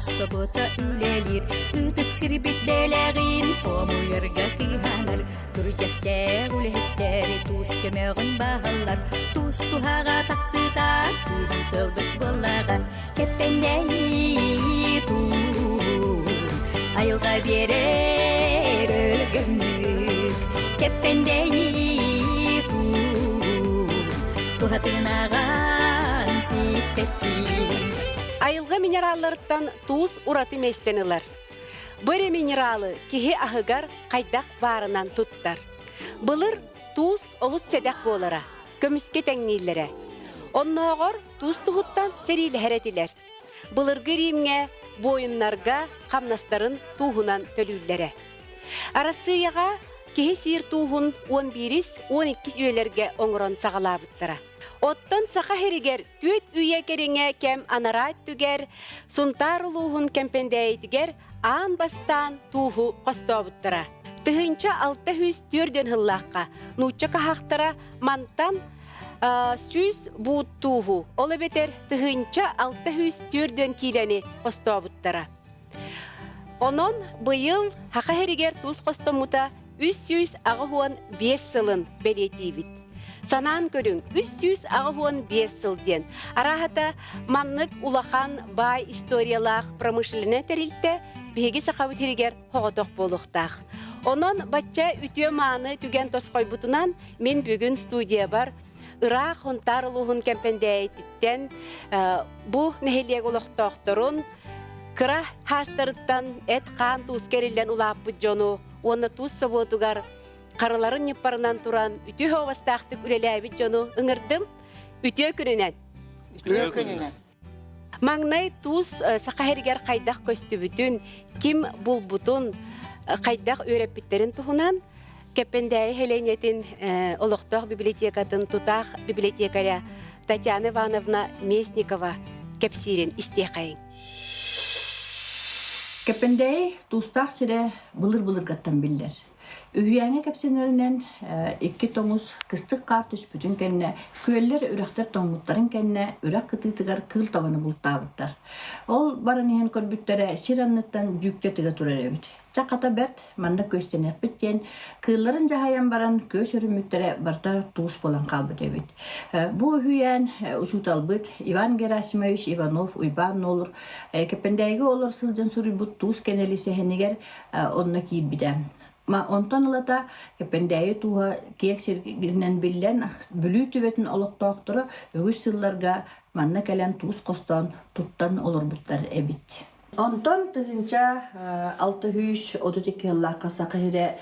Туус собуота үлэлиир, ытык сирбит дэлэҕин хомуйарга кыһанар. Күрдьэхтээх үлэһиттэри туус көмөҕүн баһаллар. Туус туһаҕа тахсыыта сүүрүн сылбыт буоллаҕа. Кэппэннэйии туун, айылҕа биэрэр өлгөмнүк. Кэппэннэйии туун, туһатынаҕан сиппэттиин. Айылҕа минералларыттан туус ураты миэстэни ылар. Бу эрэ минералы киһи аһыгар хайдах баарынан туттар. Былыр туус олус сэдэх буолара, көмүскэ тэҥнииллэрэ. Оннооҕор туус туһуттан сэриилэһэр этилэр. Былыргы Римҥэ буойуннарга хамнастарын тууһунан төлүүллэрэ. Арассыыйаҕа киһи сиир тууһун 11-ис, 12-ис үйэлэргэ оҥорон саҕалаабыттара. Оттон Саха сиригэр түөрт үйэ кэриҥэ кэм анараа өттүгэр Сунтаар улууһун Кэмпэндээйитигэр аан бастаан тууһу хостообуттара. 1604 сыллаахха нуучча хаһаахтара мантан 100 буут тууһу, ол эбэтэр 1604 киилэни хостообуттара. Онон быйыл Саха сиригэр туус хостоммута 385 сылын бэлиэтиибит. Санаан көрүҥ, 385 сыл диэн. Арааһата маннык улахан баай историялаах промышленнай тэрилтэ биһиги Сахабыт сиригэр соҕотох буолуохтаах. Онон бачча үтүө-мааны түгэн тосхойбутунан мин бүгүн студиябар ыраах Хонтаар улууһун Кэмпэндээйититтэн бу нэһилиэк олохтоохторун кыра хаастарыттан эт-хаан тууска эриллэн улааппыт дьону уонна туус собуотугар харыларын ньыппарынан туран үтүө оҕустаахтык үлэлээбит дьону ыҥырдым. Үтүө күнүнэн! Үтүө күнүнэн! Маҥнай туус саха сиригэр хайдах көстүбүтүн, ким булбутун, хайдах үөрэппиттэрин туһунан Кэппэндээйи сэлиэнньэтин олохтоох библиотекатын тутаах библиотекаря Татьяна Ивановна Местникова кэпсиирин истиэхэйиҥ. Кэппэндээйи туустаах сирэ былыр-былыргаттан биллэр. Үһүйээҥҥэ кэпсэнэринэн, икки тоҥус кыстык хаар түспүтүн кэннэ, күөллэр, үрэхтэр тоҥмуттарын кэннэ үрэх кытыытыгар кыыл табаны бултаабыттар. Ол баран иһэн көрбүттэрэ сир анныттан дьүүктэ тыга турар эбит. Чэ, хата бэрт, манна күөстэниэхпит диэн, кыылларын дьаһайан баран күөс өрүммүттэрэ барыта туус буолан хаалбыт эбит. Бу үһүйээн учууталбыт Иван Герасимович Иванов Уйбаан Нуолур Кэппэндээйигэ олор сылдьан суруйбут туус кэнэли сэһэнигэр онно киирбитэ. Онтон ылата Кэппэндээйи тууһа киэҥ сиринэн биллэн, Бүлүү түбэтин олохтоохторо үгүс сылларга манна кэлэн туус хостоон туттан олорбуттар эбит. Онтон 1632 сыллаахха Саха сирэ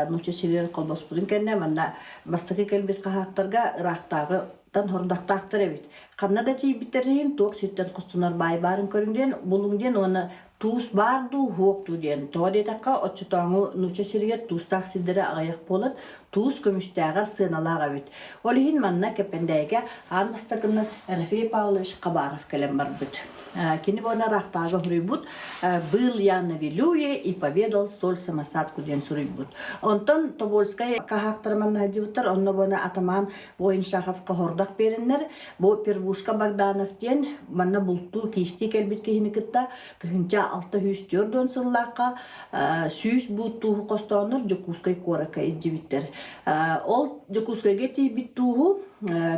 нуучча сиригэр холбоспутун кэннэ манна бастакы кэлбит хаһаактарга ыраахтааҕыттан хордохтоохтор эбит. Ханна да тиийбиттэрин туох сиртэн хостонор баай баарын көрүҥ диэн, булуҥ диэн уонна туус баар дуу, суох дуу диэн. Тоҕо диэтэххэ, оччотооҥу нуучча сиригэр туустаах сирдэрэ аҕыйах буолан, туус көмүстээҕэр сыаналаах эбит. Ол иһин манна Кэппэндээйигэ аан бастакынан Ерофей Павлович Хабаров кэлэн барбыт. Кини буона ыраахтааҕы суруйбут «Был я на Вилюе и поведал соль самосадку» диэн суруйбут. Онтон Тобольскай хаһаактара манна сылдьыбыттар, онно буона атамаан Воиншаховка хордох биэрэннэр, бу Первушка Богданов диэн манна бултуу киистии кэлбит киһини кытта 1640 сыллаахха 100 буут тууһу хостооннор Дьокуускай куоракка илдьибиттэр. Ол Дьокуускайга тиийбит тууһу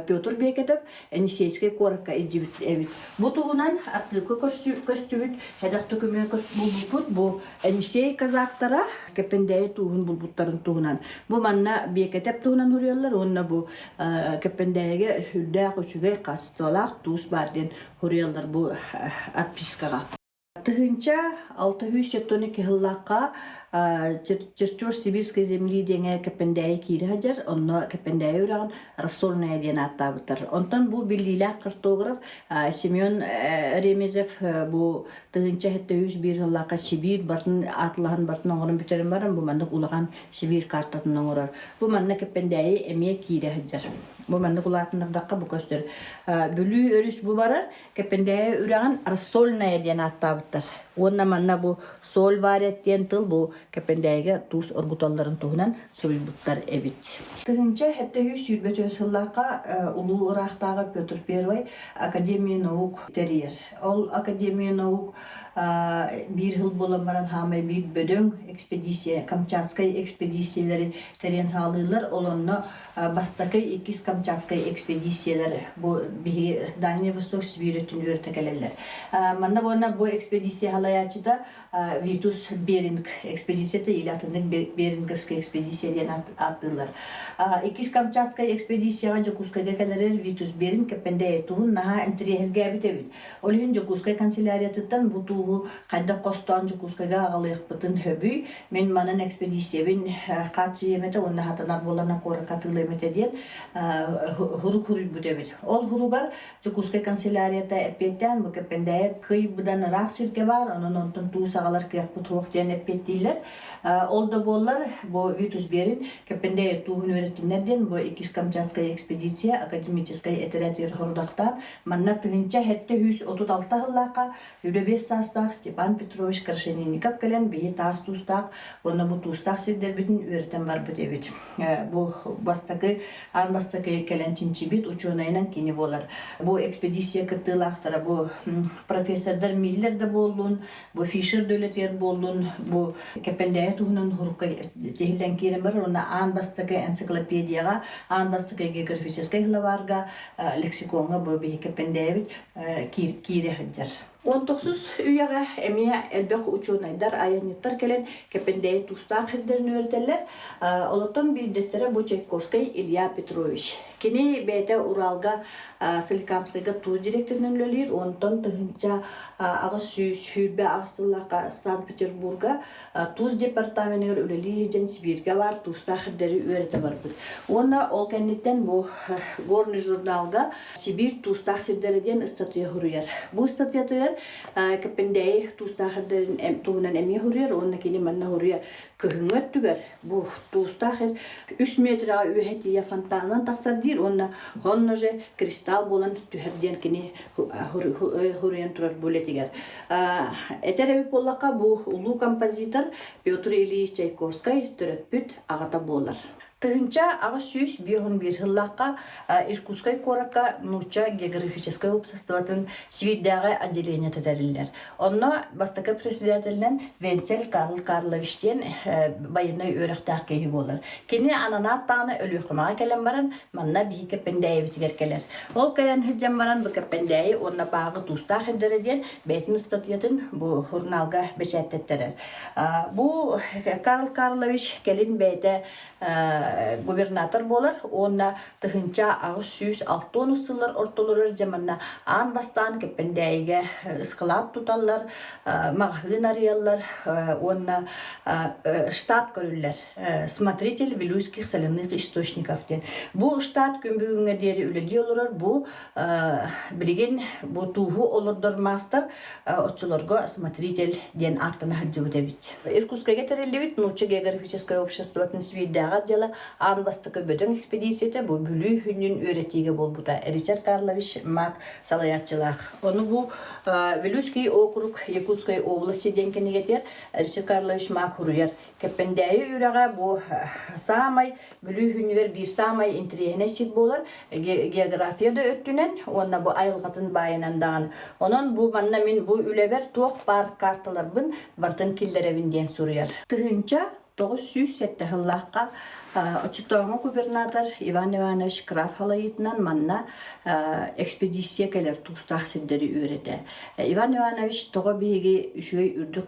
Петр Бекетов Енисейскэй куоракка илдьибит эбит. Бу туһунан архыыпка көстүбүт сэдэх документ булбуппут. Бу Енисей казактара Кэппэндээйи тууһун булбуттарын туһунан. Бу манна Биэкэтэп туһунан суруйаллар уонна бу Кэппэндээйигэ сүрдээх үчүгэй хаачыстыбалаах туус баар диэн суруйаллар бу отпискаҕа. 1672 сыллаахха Чертеж Сибирской земли диэҥэ Кэппэндээйи киирэ сылдьар, онно Кэппэндээйи үрэҕин Рассольная диэн ааттаабыттар. Онтон бу биллиилээх картограф Семен Ремезев бу 1701 сыллаахха Сибиир бартын аатылаһан бартын оҥорон бүтэрэн баран бу маннык улахан Сибиир картатын оҥорор. Бу манна Кэппэндээйи эмиэ киирэ сылдьар. Бу маннык улаатыннардахха бу көстөр. Бүлүү өрүс бу барар, Кэппэндээйи үрэҕин Рассольная диэн ааттаабыттар. Уонна манна бу соль варят диэн тыл бу Кэппэндээйигэ туус оргуталларын туһунан суруйбуттар эбит. 1724 сыллаахха улуу ыраахтааҕы Петр I Академия наук тэрийэр. Ол Академия наук Биир сыл буолан баран хаамай биир бөдөҥ экспедиция, Камчатскай экспедициялары тэрийэн хаалыылар. Ол онно бастакы, иккис Камчатскай экспедициялар бу биһиги Дальний Восток Сибиир өттүн үөрэтэ кэлэллэр. Манна буонна бу экспедиция халайааччыта Витус Беринг экспедицията или атыннык Беринговская экспедиция диэн ааттыыллар. Иккис Камчатскай экспедицияҕа Дьокуускайга кэлэрэр Витус Беринг Кэппэндээйи туһун наһаа интэриэһиргээбит эбит. Ол иһин Дьокуускай канцеляриятыттан бу тууһу хайдах хостоон Дьокуускайга аҕалыахпытын сөбүй, мин манан экспедициябин хааччыйыам этэ уонна хатанар буолана куоракка атыылыам этэ диэн хурук хуруйбут эбит. Ол хуругар Дьокуускай канцелярията эппиэттээн бу Кэппэндээйи кый быдан ыраах сиргэ баар, онон онтон туус аҕалар кыахпыт суох диэн эппиэттииллэр. Ол да буоллар, бу Витус Берин Кэппэндээйи тууһун үөрэттиннэр диэн бу иккис Камчатская экспедиция академическай этэрээтигэр сорудахтаан, манна 1736 сыллаахха 25 саастаах Степан Петрович Крашенинников кэлэн биһи таас туустаах уонна бу туустаах сирдэрбитин үөрэтэн барбыт эбит. Бу бастакы аан бастакы кэлэн чинчийбит учуонайынан кини буолар. Бу экспедиция кыттыылаахтара бу профессордар Миллер да буоллун, бу Фишер да үлэтигэр буоллун, бу Кэппэндээйи туһунан хурукка тиһиллэн киирэн барар уонна аан бастакы энциклопедияҕа, аан бастакы географическай словарга, лексикоҥҥа бу биһи Кэппэндээйибит киирэ сылдьар. 19 үйэҕэ эмиэ элбэх учуонайдар, айанньыттар кэлэн Кэппэндээйи туустаах сирдэрин үөрэтэллэр. Олортон биирдэстэрэ бу Чайковскай Илья Петрович. Кини бэйэтэ Уралга Соликамскайга туус директорынан үлэлиир, онтон 1828 сыллаахха Санкт-Петербурга туус департаменыгар үлэлии сылдьан Сибииргэ баар туустаах сирдэри үөрэтэ барбыт. Уонна ол кэнниттэн бу Горный журналга Сибиир туустаах сирдэрэ диэн ыстатыйа суруйар. Бу ыстатыйатыгар Кэппэндээйи туустаах сирдэрин туһунан эмиэ суруйар уонна кини манна суруйар кыһыҥҥы өттүгэр бу туустаах сир үс метраҕа үөһэ тиийэ фонтанынан тахсар диир уонна онно же кристалл буолан түһэр диэн кини суруйан турар бу үлэтигэр. Этэр эбит буоллахха бу улуу композитор Петр Ильич Чайковскай төрөппүт аҕата буолар. 1851 сыллаахха Иркутскай куоракка Нуучча географическай уопсастыбатын Сибиирдээҕи отделениета тэриллэр. Онно бастакы председателинэн Венцель Карл Карлович диэн байыаннай үөрэхтээх киһи буолар. Кини ананаат даҕаны Өлүөхүмэҕэ кэлэн баран, манна биһи Кэппэндээйибитигэр кэлэр. Ол кэлэн сылдьан баран бу Кэппэндээйи уонна Бааҕы туустаах сирдэрэ диэн бэйэтин ыстатыйатын бу журналга бэчээттэттэрэр. Бу Карл Карлович кэлин бэйэтэ губернатор буолар уонна 1860 сыллар ортолоругар дьэ манна аан бастаан Кэппэндээйигэ ыскылаат туталлар, маҕаһыын арыйаллар уонна штат көрүллэр. Смотритель Вилюйских соляных источников диэн. Бу штат күн бүгүҥҥэ диэри үлэлии олорор. Бу билигин бу тууһу олордор маастар оччолорго смотритель диэн ааттана сылдьыбыт эбит. Иркутскайга тэриллибит Нуучча географическай обществотын Сибиирдээҕи отдела аан бастакы бөдөҥ экспедицията бу Бүлүү хүнүн үөрэтиигэ буолбута. Ричард Карлович Мак салайааччылаах. Ону бу Вилюйский округ Якутской области диэн кинигэтигэр Ричард Карлович Мак суруйар. Кэппэндээйи үрэҕэ бу саамай Бүлүү күнүгэр биир саамай интэриэһинэй сир буолар география да өттүнэн уонна бу айылҕатын баайынан даҕаны. Онон бу манна мин бу үлэбэр туох баар карталарбын барытын киллэрэбин диэн суруйар. 1907 сыллаахха оччотооҕу губернатор Иван Иванович Краф халайыытынан манна экспедиция кэлэр туустаах сирдэри үөрэтэ. Иван Иванович тоҕо биһиги үчүгэй үрдүк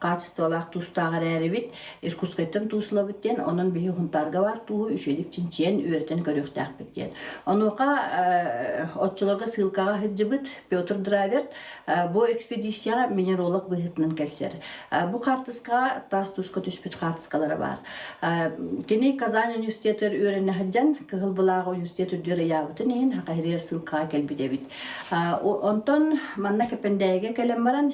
хаачыстыбалаах туустаах эрээрибит, Иркутскайтан туусулабыт диэн, онон биһи Хунтаарга баар тууһу үчүгэйдик чинчийэн үөрэтэн көрүөхтээхпит диэн. Онуоха оччолорго сыылкаҕа сылдьыбыт Петр Драверт бу экспедицияҕа минералог быһыытынан кэлсэр. Бу хаартыскаҕа таас тууска түспүт хаартыскалара баар. Кини Казань университетыгар үөрэнэ сылдьан Кыһыл Былаах университет үрдүгэр ыйаабытын иһин Хахаһиригэр сыылкаҕа кэлбит эбит. Онтон манна Кэпэндээйигэ кэлэн баран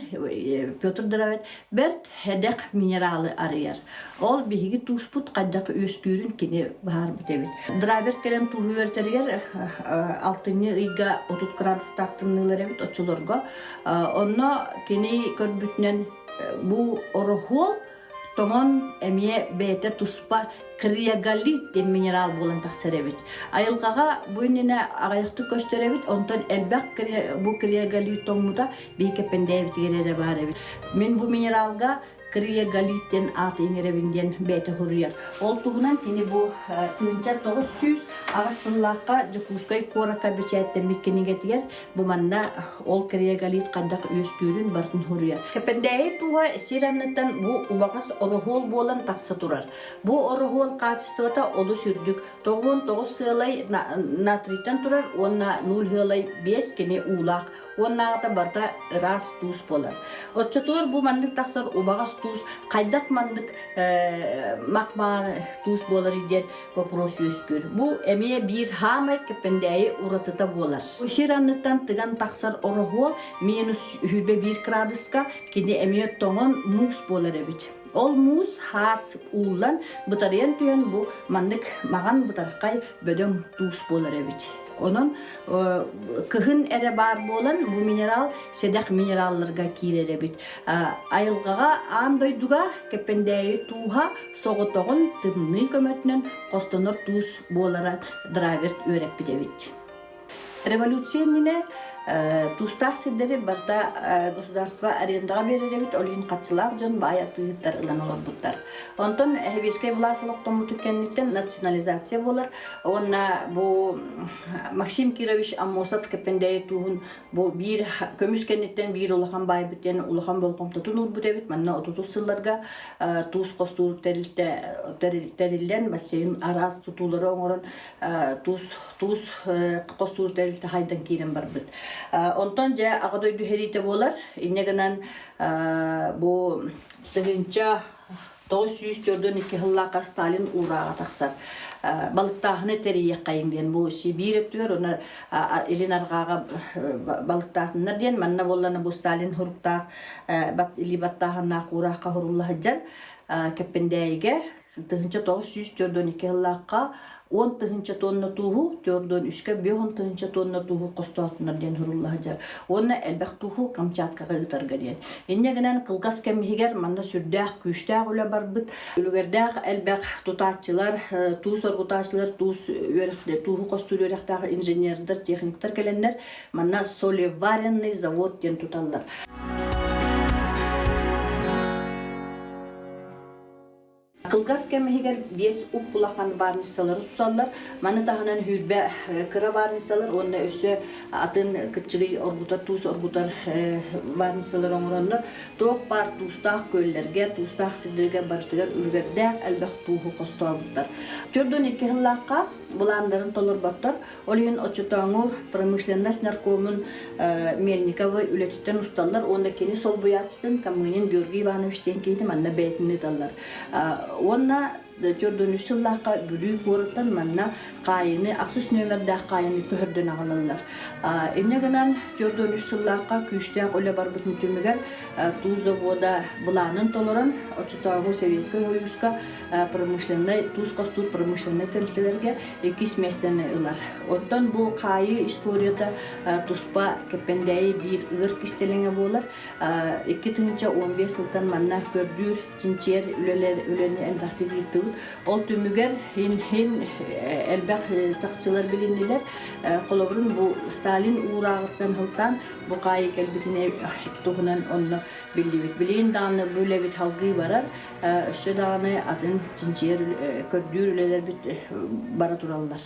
Петр Дравид бэрт сэдэх минералы арыйар. Ол биһиги тууспут хайдах үөскүүрүн кини быһаарбыт эбит. Драйвер кэлэн тууһу үөрэтэригэр алтынньы ыйга 30 градустаах тымныылар эбит оччолорго. Онно кини көрбүтүнэн бу ороһуол. Тоҥон эмиэ бэйэтэ туспа криогалит диэн минерал буолан тахсар эбит. Айылҕаҕа бу иннинэ аҕыйахтык көстөр эбит, онтон элбэх бу криогалит тоҥмута биһи Кэппэндээбитигэр эрэ баар эбит. Мин бу минералга криогалит диэн ааты иҥэрэбин диэн бэйэтэ суруйар. Ол туһунан кини бу 1908 сыллаахха Дьокуускай куоракка бэчээттэммит кинигэтигэр Бу манна ол криогалит хайдах үөскүүрүн барытын суруйар. Кэпэндээйи тууһа сир анныттан бу убаҕас ороһуол буолан тахса турар. Бу ороһуол хаачыстыбата олус үрдүк. 99 сыалай натрийтан турар уонна 0 сыалай 5 кини уулаах. Уоннааҕыта барыта ыраас туус буолар. Оччотугар бу маннык тахсар убаҕас туус хайдах маннык махмаан туус буоларый диэн вопрос үөскүүр. Бу эмиэ биир хаамай Кэппэндээйи уратыта буолар. Сир анныттан тыган тахсар ороһуол минус 21 градуска кини эмиэ тоҥон муус буолар эбит. Ол муус хаас ууллан бытарыйан түһэн бу маннык маҕан бытархай бөдөҥ туус буолар эбит. Онон кыһын эрэ баар буолан бу минерал сэдэх минералларга киирэр эбит. Айылҕаҕа аан дойдуга Кэппэндээйи тууһа соҕотоҕун тымныы көмөтүнэн хостонор туус буолара Драверт үөрэппит эбит. Революция иннинэ туустаах сирдэри барыта государство арендаҕа биэрэр эбит, ол иһин хаччылаах дьон баай атыыһыттар ылан олорбуттар. Онтон Сэбиэскэй былаас олохтоммутун кэнниттэн национализация буолар уонна бу Максим Кирович Аммосов Кэппэндээйи тууһун Бу биир көмүс кэнниттэн биир улахан баайбыт диэн улахан болҕомтотун уурбут эбит. Манна отутус сылларга туус хостуур тэрилтэ тэриллэн, бассейн араас тутуулары оҥорон туус туус хостуур тэрилтэ хайдан киирэн барбыт. Онтон дьэ Аҕа дойду сэриитэ буолар. Инньэ гынан бу тыһыынча 942 сыллаахха Сталин уурааҕа тахсар. Балыктааһыны тэрийиэххэйиҥ диэн бу Сибиир өттүгэр уонна Илин Арҕааҕа балыктаатыннар диэн манна буоллана бу Сталин суруктаах илии баттааһыннаах уураахха сурулла сылдьар Кэппэндээйигэ 1942 сыллаахха 10 тыһыынча тонна тууһу, 43-кэ 50 тыһыынча тонна тууһу хостоотунар диэн сурулла сылдьар. Уонна элбэх тууһу Камчаткаҕа ыытарга диэн. Инньэ гынан кылгас кэм иһигэр манна сүрдээх күүстээх үлэ барбыт. Үлүгэрдээх элбэх тутааччылар, туус оргутааччылар, туус үөрэх, тууһу хостуур үөрэхтээх инженердэр, техниктэр кэлэннэр манна солеваренный завод диэн туталлар. Кылгас кэм иһигэр биэс уп-улахан баармыссалары туталлар. Маны таһынан сүүрбэ кыра баармыссалар уонна өссө атын кыччыгый оргутар, туус оргутар баармыссалар оҥороннор, туох баар туустаах күөллэргэ, туустаах сирдэргэ барытыгар үлүгэрдээх элбэх тууһу хостообуттар. 42 сыллаахха былааннарын толорботтор. Ол иһин оччотооҥу промышленность наркомун Мельниковы үлэтиттэн усталлар уонна кини солбуйааччытын Камынин Георгий Иванович диэн киһини манна бэйэтин ыыталлар. Уонна 43 сыллаахха Бүлүү куораттан манна хаайыыны ахсыс нүөмэрдээх хаайыыны көһөрдөн аҕалаллар. Инньэ гынан 43 сыллаахха күүстээх үлэ барбытын түмүгэр туус завода былаанын толорон оччотооҕу Советскай Союзка промышленнай туус хостуур промышленнай тэрилтэлэргэ иккис миэстэни ылар. Оттон бу хаайыы историята туспа Кэппэндээйи биир ыар кистэлэҥэ буолар. 2015 сылтан манна көрдүүр, чинчийэр үлэлэр үлэни элбэхтик ыыттыбыт. Ол түмүгэр хин элбэх чахчылар билиннилэр. Холобурун бу Сталин уурааҕыттан сылтаан бу хаайыы кэлбитин туһунан онно биллибит. Билигин даҕаны бу үлэбит салгыы барар. Өссө даҕаны атын чинчийэр, көрдүүр үлэлэрбит бара тураллар.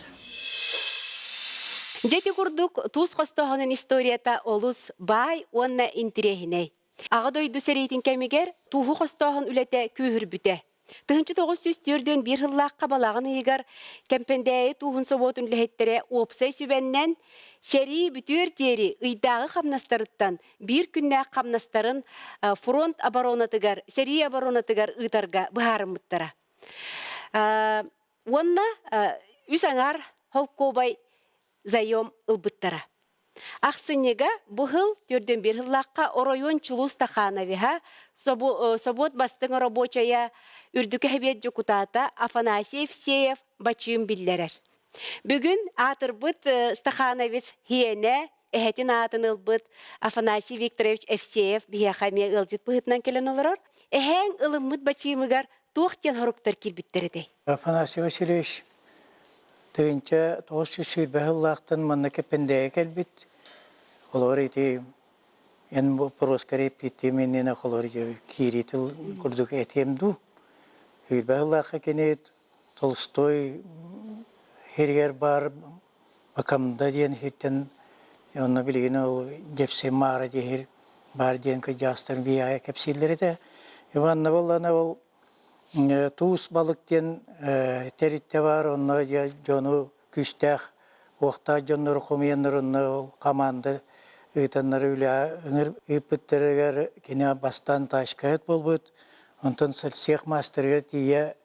Дьэ ити курдук туус хостооһунун историята олус баай уонна интириэһинэй. Аҕа дойду сэриитин кэмигэр тууһу хостооһун үлэтэ күүһүрбүтэ. 1941 сыллаахха балаҕан ыйыгар Кэмпэндээйи тууһун собуотун үлэһиттэрэ уопсай сүбэннэн сэрии бүтүөр диэри ыйдааҕы хамнастарыттан биир күннээх хамнастарын фронт оборонатыгар, сэрии оборонатыгар ыытарга быһаарыммыттара. Уонна үс аҥаар холкуобай заем ылбыттара. Ахсынньыга бу сыл 41 сыллаахха оройуон Чулуу Стахановиһа, собуот бастыҥ рабочайа, үрдүкү сэбиэт дьокутаата Афанасий Евсеев бачыым биллэрэр. Бүгүн аатырбыт Стахановец Хиэнэ эһэтин аатын ылбыт Афанасий Викторович Евсеев биһиэхэ эмиэ ыалдьыт быһыытынан кэлэн олорор. Эһээҥ ылыммыт бачыымыгар туох диэн хоруктар киирбиттэр этэй? Афанасий Васильевич 1920 сыллаахтан манна Кэппэндээйи кэлбит. Холобур ити эн боппуруоскар эппиттиим иннинэ холобур киирии тыл курдук этиэм дуу. Сүүрбэ сыллаахха кини Толстой сиригэр баар Бакамда диэн сиртэн онно билигин ол Дьэпсэй Маара диэһир баар диэн кырдьаҕастар биһиэхэ кэпсииллэр этэ. Иванна буоллаҕына ол туус балык диэн тэрилтэ баар, онно дьону күүстээх уохтаах дьоннору хомуйаннар онно ол хамаанда ыытаннар үлэҕэ ыҥыр ыыппыттарыгар кини бастаан тачкаһыт буолбут, онтон сельсех маастарыгар тиийэ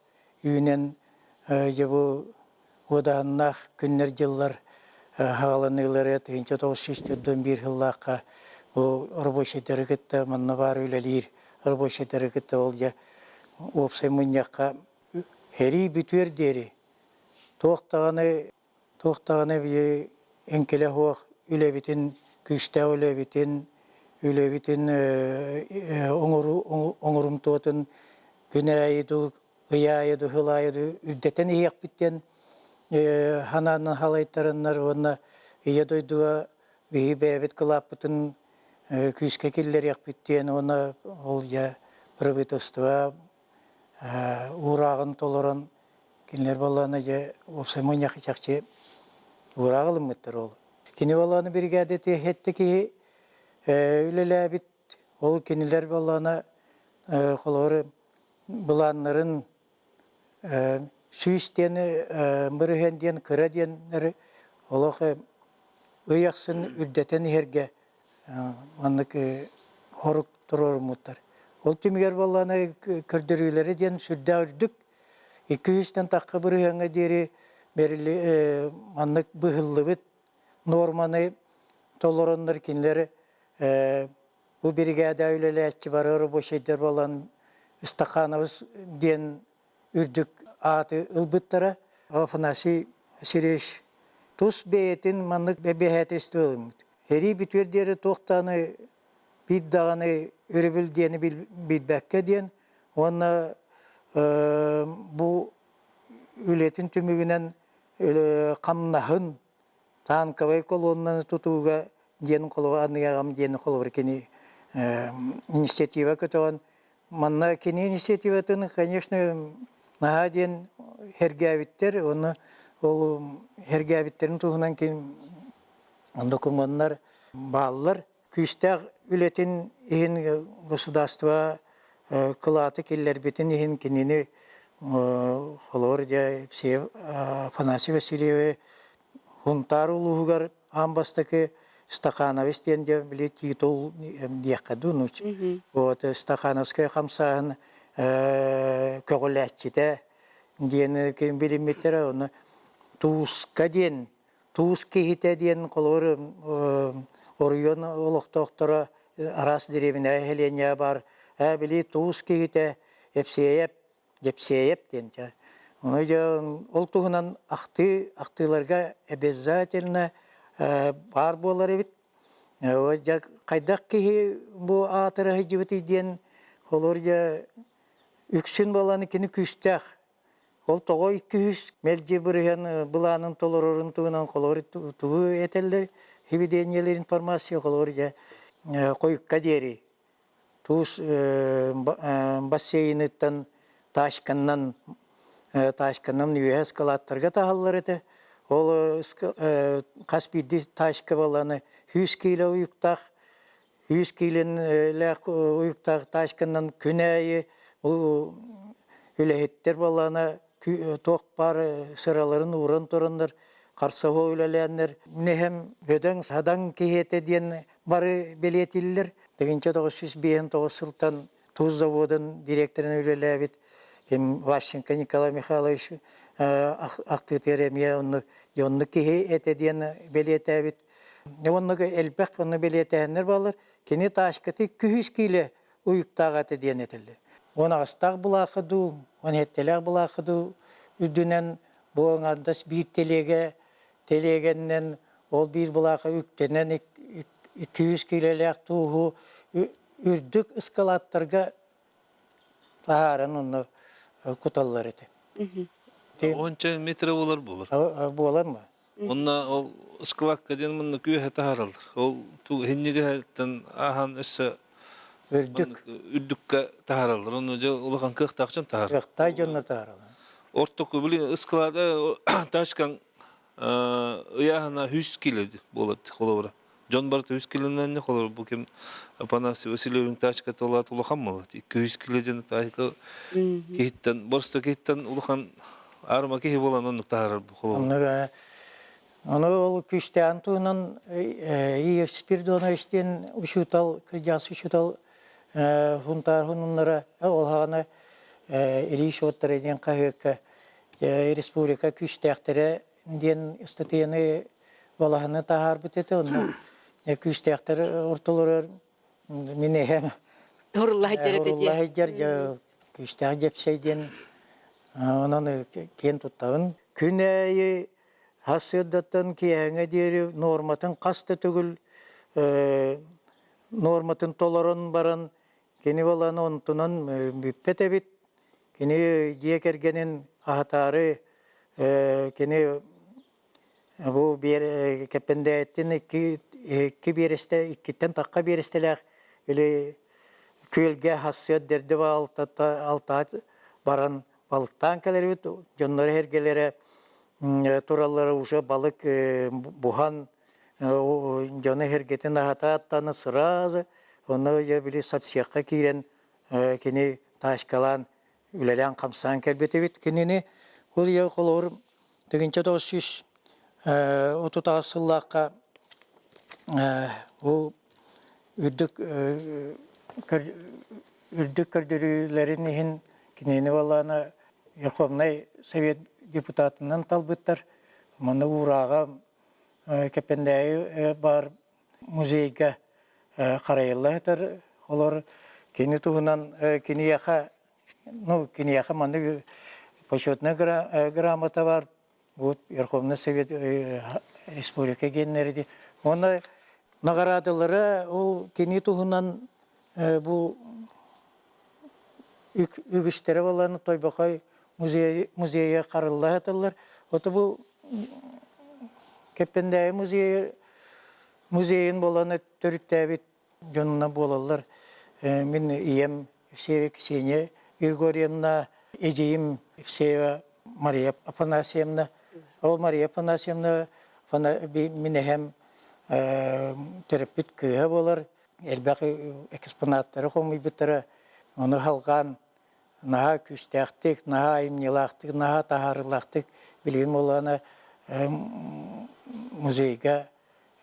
үүнэн дьэ бу уодаһыннаах күннэр-дьыллар хаҕаланыылары 1941 сыллаахха бу рабочайдары кытта манна баар үлэлиир рабочайдары кытта ол дьэ уопсай мунньахха сэрии бүтүөр диэри туох даҕаны туох даҕаны эҥкилэ суох үлэбитин күүстээх үлэбитин үлэбитин оҥорумтуотун күн аайы дуу ый аайы дуу сыл аайы дуу үрдэтэн иһиэхпит диэн санаанан халайтараннар уонна Ийэ дойдуга биһиги бэйэбит кылааппытын күүскэ киллэриэхпит диэн уонна ол дьэ правительство уурааҕын толорон кинилэр буоллаҕына дьэ уопсай мунньах чахчы уураах ылыммыттар ол. Кини буоллаҕына биригээдэтигэр сэттэ киһи үлэлээбит. Ол кинилэр буоллаҕына холобур былааннарын 100 диэн бырыһыан диэн кыра диэннэри олох ый ахсын үрдэтэн иһэргэ маннык хорук туруоруммуттар. Ол түмүгэр буоллаҕына көрдөрүүлэрэ диэн сүрдээх үрдүк. 200-тэн тахха бырыһыаҥҥа диэри бэрили маннык быһыллыбыт нуорманы толороннор кинилэр бу биригээдэ үлэлээччи бары рабочайдар буолан Стахановец диэн үрдүк ааты ылбыттара. Афанасий Васильевич тус бэйэтин маннык эбэһээтэлистибэ ылыммыт. Сэрии бүтүөр диэри туох даҕаны биир даҕаны өрөбүл диэни билбэккэ диэн уонна бу үлэтин түмүгүнэн хамнаһын танковай колоннаны тутууга диэн холобур аныаҕым диэн холобур кини инициатива көтөҕөн Манна кини инициативатын, конечно, наһаа диэн сэргээбиттэр уонна ол сэргээбиттэрин туһунан ким докумуоннар бааллар. Күүстээх үлэтин иһин государство кылааты киллэрбитин иһин кинини холобур дьэ Афанасий Васильевы Хунтаар улууһугар аан бастакы Стахановец диэн дьэ били титул диэххэ дуу нууч. Вот Стахановскай хамсааһын көҕүлээччитэ диэн ким билиммиттэрэ ону Тууска диэн туус киһитэ диэн холобур оройуон олохтоохторо араас дэриэбинэ нэһилиэнньэ баар ээ били туус киһитэ Эпсиэйэп Дьэпсиэйэп диэн дьэ. Ону дьэ ол туһунан ахтыы ахтыыларга обязательно баар буолар эбит. Дьэ хайдах киһи бу аатыра сылдьыбытый диэн холобур дьэ үксүн буолан кини күүстээх. Ол тоҕо 200 мэлдьи бырыһыан былаанын толорорун туһунан холобур тугу этэллэр сведениелэр информация холобур дьэ хойукка диэри Туус бассейныттан тачканнан тачканан үөһэ ыскалааттарга таһаллар этэ. Ол хас биирдии тачка буоллаҕына 100 киилэ уйуктаах, 100 киилэлээх уйуктаах тачканан күн аайы бу үлэһиттэр буоллаҕына туох баар сыраларын ууран тураннар харсаһыа үлэлээннэр нэһэм бөдөҥ-садаҥ киһи этэ диэн бары бэлиэтииллэр. 1959 сылтан туус заводун директорынан үлэлээбит ким Ващенко Николай Михайлович ахтыытыгар эмиэ оннук оннук киһи этэ диэн бэлиэтээбит. Оннук элбэх онно бэлиэтээһиннэр бааллар. Кини таашкаты 200 киилэ уйуктаах этэ диэн этэллэр. Уон аҕыстаах былаахы дуу, уон сэттэлээх былаахы дуу үрдүнэн бу аҥаардас биир тэлиэгэ тэлиэгэннэн ол биир былааха үктэнэн 200 киилэлээх тууһу үрдүк ыскалааттарга Таһааран онно куталлар этэ. Уонча метр буолар буолар. Буолар ма? Онно ол ыскылакка диэн мунна күүһэ таһаараллар. Ол хиннигиһэттэн ааһан өссө үрдүк үрдүккэ таһаараллар. Онно дьэ улахан кыахтаах дьон таһаар. Кыахтаах дьоннор таһаараллар. Ортоку били ыскылаада тачкаҥ ыйааһына 100 кило буолар холобура. Дьон барыта 100 килонан холобура бу ким Афанасий Васильевич тачката улаат улахан буолар. 200 кило диэн тачка киһиттэн боросто киһиттэн улахан аарыма киһи буолан оннук таһаарар холобура. Ону ол күүстээн туһунан Иев Спиридонович диэн учуутал, кырдьаҕас учуутал Хунтаар хунуннара ол хаҕана Ильич уоттара диэн хаһыакка республика күүстээхтэрэ диэн ыстатыйаны балаһаны таһаарбыт этэ. Онно күүстээхтэр ортолоругар мин эһэм Урулла сылдьар күүстээх Дьэпсэй диэн онон киэн туттабын. Күн аайы сарсыардаттан киэһэҥҥэ диэри нуорматын хас да төгүл нуорматын толорон баран кини буолан онтунан бүппэт эбит. Кини дьиэ кэргэнин аһатаары кини бу Кэппэндээйиттэн икки биэрэстэ иккиттэн тахха биэрэстэлээх или күөлгэ хассыат дэрдэ алтаат баран балыктаан кэлэрбит дьонноро эргэлэрэ тураллара уже балык буһан дьоно эргэтин аһатааттаны сразу онно дьэ били соцсекка киирэн кини тачкалаан үлэлээн хамсаан кэлбит эбит кинини ол ийэ холобур 1938 сыллаахха бу үрдүк үрдүк көрдөрүүлэрин иһин кинини буоллаҕына Верховнай Совет депутатынан талбыттар. Манна уурааҕа Кэппэндээйи баар музейга харайылла сытар. Олор кини туһунан киниэхэ ну киниэхэ маннык почетная грамота бар. Вот Верховный Совет Республика геннери. Оны наградалары ол кини туһунан бу үгүстэрэ болан Тойбохой музейа харылла сыталлар. Ото бу Кэппэндээйи музейа музейын болан төрүттээбит дьонунан буолаллар. Мин ийэм Евсеева Ксения Григорьевна, эдьиийим Евсеева Мария Афанасьевна. Ол Мария Афанасьевна мин эһэм төрөппүт кыыһа буолар. Элбэх экспонаттары хомуйбуттара. Ону халҕаан наһаа күүстээхтик, наһаа айымньылаахтык, наһаа таһаарыылаахтык билигин буоллаҕына музейга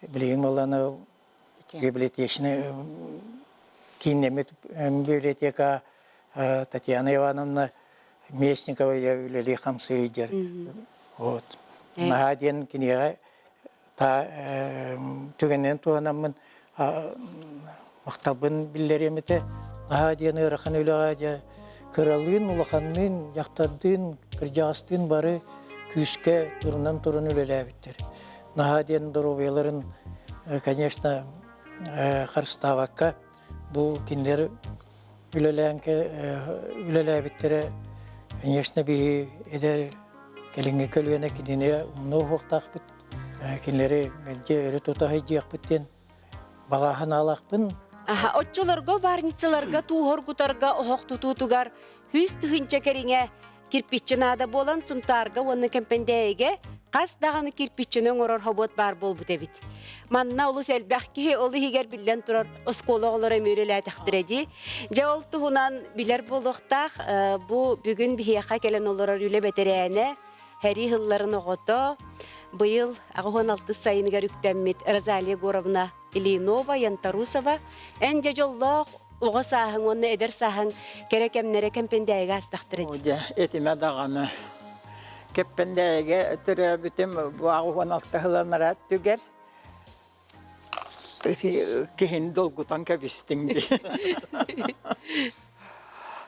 билигин буоллаҕына библиотечный кииннэммит библиотека Татьяна Ивановна Местникова үлэлии хамсыы сылдьар. Вот. Наһаа диэн кинигэҕэ түгэнинэн туһанаммын махталбын биллэриэм этэ. Наһаа диэн ыарахан үлэҕэ дьэ кыралыын, улаханныын, дьахтардыын, кырдьаҕастыын бары күүскэ турунан туран үлэлээбиттэр. Наһаа диэн доруобуйаларын, конечно, харыстаабакка бу кинилэр үлэлээн үлэлээбиттэрэ, конечно, биһи эдэр кэлиҥҥи көлүөнэ кинини умнуо суохтаахпыт. Кинилэри мэлдьи өрө тута сылдьыахпыт диэн баҕа санаалаахпын. Аха, оччолорго варницаларга тууһоргутарга оһох тутуутугар 100 000 кэриҥэ кирпиччи наада буолан Сунтаарга уонна Кэмпэндээйигэ хас даҕаны кирпиччини оҥорор хобуот баар буолбут эбит. Манна олус элбэх киһи ол иһигэр биллэн турар оскуола оҕолоро эмиэ үлэлээтэхтэрэ дии. Дьэ ол туһунан билэр буолуохтаах бу бүгүн биһиэхэ кэлэн олорор үлэ бэтэрээнэ Һэрии сылларын оҕото быйыл 86 сайыныгар үктэммит Розалия Егоровна Ильинова, Янтарусова эн дьэ дьоллоох оҕо сааһыҥ уонна эдэр сааһыҥ кэрэ кэмнэрэ Кэмпэндээйигэ аастахтара дии. Дьэ, этимэ даҕаны. Кэппэндээйигэ төрөөбүтүм бу 86 сыланара түгэр. Киһини долгутан кэбистиҥ дии.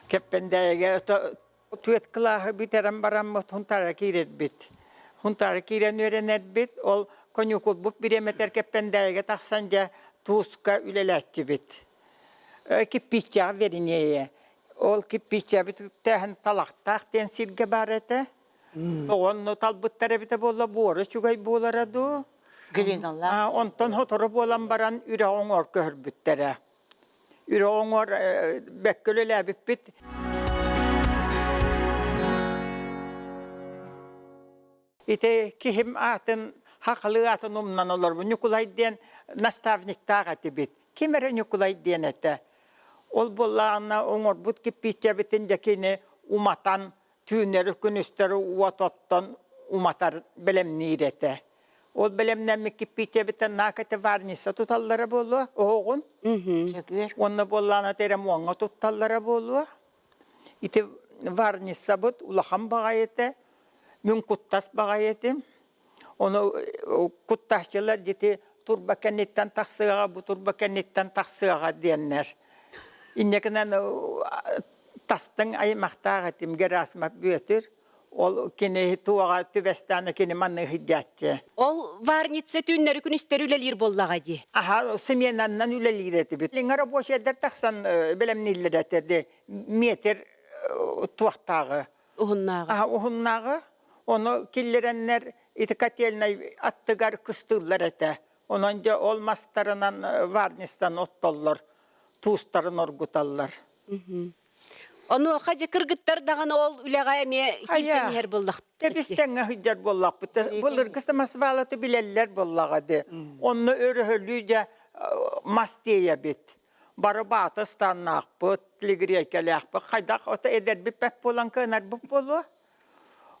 Кэппэндээйигэ Түөрт кылааһы бүтэрэн бараммыт Хунтаара киирэрбит. Хунтаара киирэн үөрэнэрбит, ол коньюкулбут бириэмэтэр Кэппэндээйигэ тахсан дьэ тууска үлэлээччибит. Киппииччэҕэ вернее. Ол киппииччэбит үктээһин талахтаах диэн сиргэ баар этэ. Онно талбыттар эбитэ буолла буора үчүгэй буолара дуу. Глиналаах. Онтон сотору буолан баран үрэх оҥор көһөрбүттэрэ. Үрэх оҥор бэккэ үлэлээбиппит. Ити киһим аатын хахалыы аатын умнан олорбун. Ньукулай диэн наставниктаах этибит. Ким эрэ Ньукулай диэн этэ. Ол буоллаҕына оҥорбут киппииччэбитин дьэ кини уматан түүннэри күнүстэри уот оттон уматар бэлэмниир этэ. Ол бэлэмнэммит киппииччэбитин наакати варниса туталлара буолуо оһоҕун. Уонна буоллаҕына теремуоҥҥа тутталлара буолуо. Ити варниссабыт улахан баҕайы этэ, мин куттас баҕайы этим. Ону куттааччылар дити турба кэнниттэн тахсыаҕа, бу турба кэнниттэн тахсыаҕа диэннэр. Инньэ тастыҥ аймахтаах этим Герасимов Бүөтүр. Ол кини туоҕа түбэстээн кини манны ыһыйдааччы. Ол варница түүннэри күнүстэри үлэлиир буоллаҕа дии. Аха, сменаннан үлэлиир этибит. Лиҥҥэ рабочайдар тахсан бэлэмнииллэр этэ метр туохтааҕы. Уһуннааҕы. Аха, уһуннааҕы. Ону киллэрэннэр ити котельнай аттыгар кыстыыллар этэ. Онон дьэ ол мастарынан варнистан оттоллор, туустарын оргуталлар. Онуоха дьэ кыргыттар даҕаны ол үлэҕэ эмиэ киирсэн иһэр буоллахтар. Тэбис-тэҥҥэ сылдьар буоллахпыт. Былыргы самосвалаты билэллэр буоллаҕа дии. Онно өрөһөлүү дьэ мас тиэйэбит. Бары баата станнаахпыт, лигриэйкэлээхпит. Хайдах ото эдэрбит бэт буолан кыанарбыт буолуо.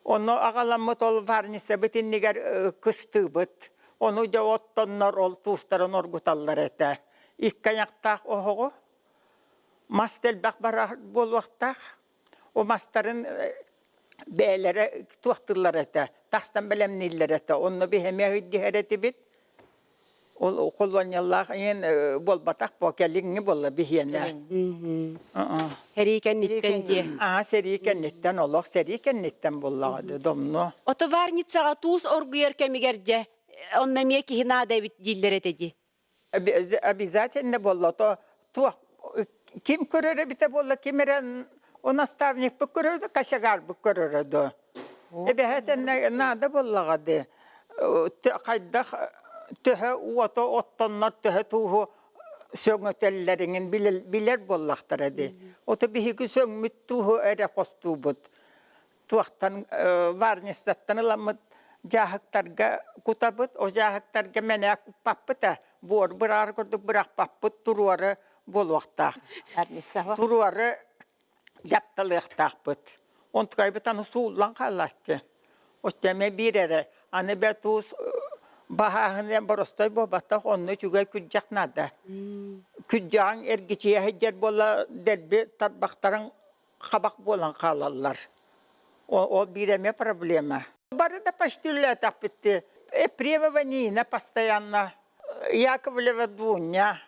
Ону аҕаламмыт ол варнисабыт иннигэр кыстыыбыт. Ону дьэ оттоннор ол туустарын оргуталлар этэ. Икки айахтаах оһоҕу Мас да элбэх барар буолуохтаах. О мастарын бэйэлэрэ туохтууллар этэ, тахсан бэлэмнииллэр этэ. Онно биһи эмиэ ыйдиһэр этибит. Ол холуонньалаах иһин буолбатах буо кэлиҥҥи буолла биһиэнэ. Сэрии кэнниттэн диэ. Аа сэрии кэнниттэн олох сэрии кэнниттэн буоллаҕа дии домно. Отоварницаҕа туус оргуйар кэмигэр дьэ онно эмиэ киһи наада эбит дииллэр этэ дии. Обязательно буолла то туох ким көрөр эбитэ буолла ким эрэ о наставникпыт көрөрө да кочегарбыт көрөрө да эбэһээтэннэ наада буоллаҕа дии хайдах төһө уоту оттоннор төһө тууһу сөҥөтөллөриҥин билэр буоллахтара дии ото биһиги сөҥмүт тууһу эрэ хостуубут туохтан варнистаттан ыламмыт дьааһыктарга кутабыт, о дьааһыктарга мэнээк куппаппыт ээ, буор быраҕар курдук бырахпаппыт, туруору буолуохтаах. Туруору дьапталыахтаахпыт. Онтукайбыт аны сууллан хаалааччы. Оччо эмиэ биир эрэ. Аны бэ туус баһааһын боростой буолбатах, онно үчүгэй күрдьэх наада. Күрдьэҕиҥ эргичийэ сылдьар буола дэлби тарбахтарыҥ хабах буолан хаалаллар. Ол биир эмиэ проблема. Бары да почти үлэлээтэхпит Епремова Нина постоянно, Яковлева Дуня,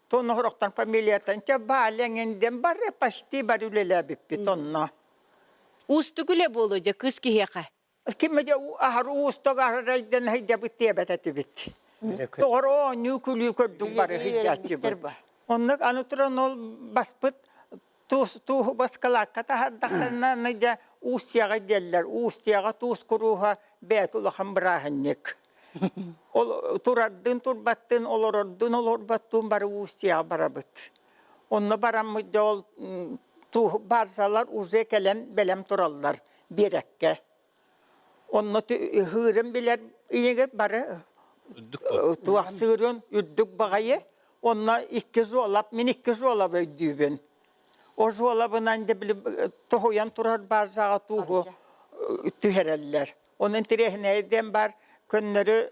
Тонохорохтон фамилиятын чэ Баляҥин диэн бары почти бары үлэлээбиппит онно. Уустук үлэ буолуо дьэ кыыс киһиэхэ. Ким дьэ аһар уустук аһарайдан сылдьабыт диэбэт этибит. Тоҕор оонньуу күлүү көрдүк бары сылдьааччыбыт. Оннук аны туран ол баспыт тууһу баскалаакка таһардахтарына дьэ Устьяҕа диэллэр. Устьяҕа туус курууһа бэйэтэ улахан бырааһынньык. Ол турардыын турбаттыын, олорордуун олорботтуун бары Устьяҕа барабыт. Онно бараммыт дьэ ол тууһу баржалар уже кэлэн бэлэм тураллар. биэрэккэ. Онно ыһыырын билэр ийэгэ бары туох сыырын үрдүк баҕайы. Онно икки жолап, мин икки жолап өйдүүбүн. О жолабынан да били тоһуйан турар бааржаҕа тууһу түһэрэллэр. Онон интэриэһинэйдэн бар көннөрү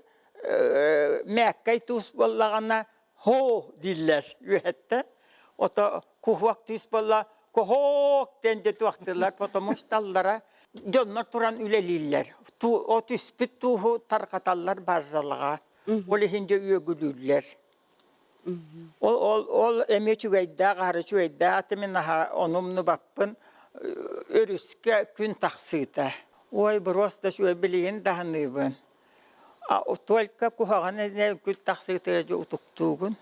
мээккэй туус буоллаҕына Һоо дииллэр үөһэттэн. Ото куһуок түс буолла куһуок диэн дьэ туохтыыллар, потому что аллара дьоннор туран үлэлииллэр. О түспүт тууһу тарҕаталлар баржалаҕа. Ол иһин дьэ үөгүлүүллэр. Ол, ол, ол эмиэ үчүгэйдээх, аһары үчүгэйдээх аты мин аһа ону умнубаппын. Өрүскэ күн тахсыыта. Ой, просто үчүгэй билигин даһаныыбын. Только куһаҕан күл тахсыытыгар дьэ утуктуугун.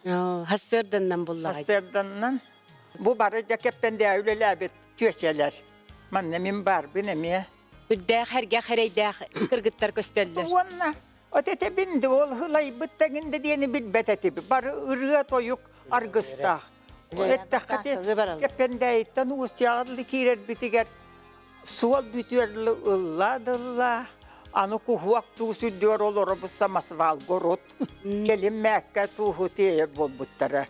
Хассыарданнан буллаҕай. Хассыарданнан. Бу бары дьэ Кэппэндээйи үлэлээбит түөчэлэр. Манна мин баарбын эмиэ. Үрдээх эргэх эрэйдээх кыргыттар көстөллөр. Уонна от этэбин да ол ылайбыт тэҥин да диэни билбэт этибит. Бары ырыа-тойук аргыстаах. Эттэххэ Кэппэндээйиттэн Уустуйаҕа киирэрбитигэр суол бүтүөр ылла да ылла. Аны куһуок туус үрдүгэр олоробут самосвалга урут. Кэлин мээккэ тууһу тиэйэр буолбуттара.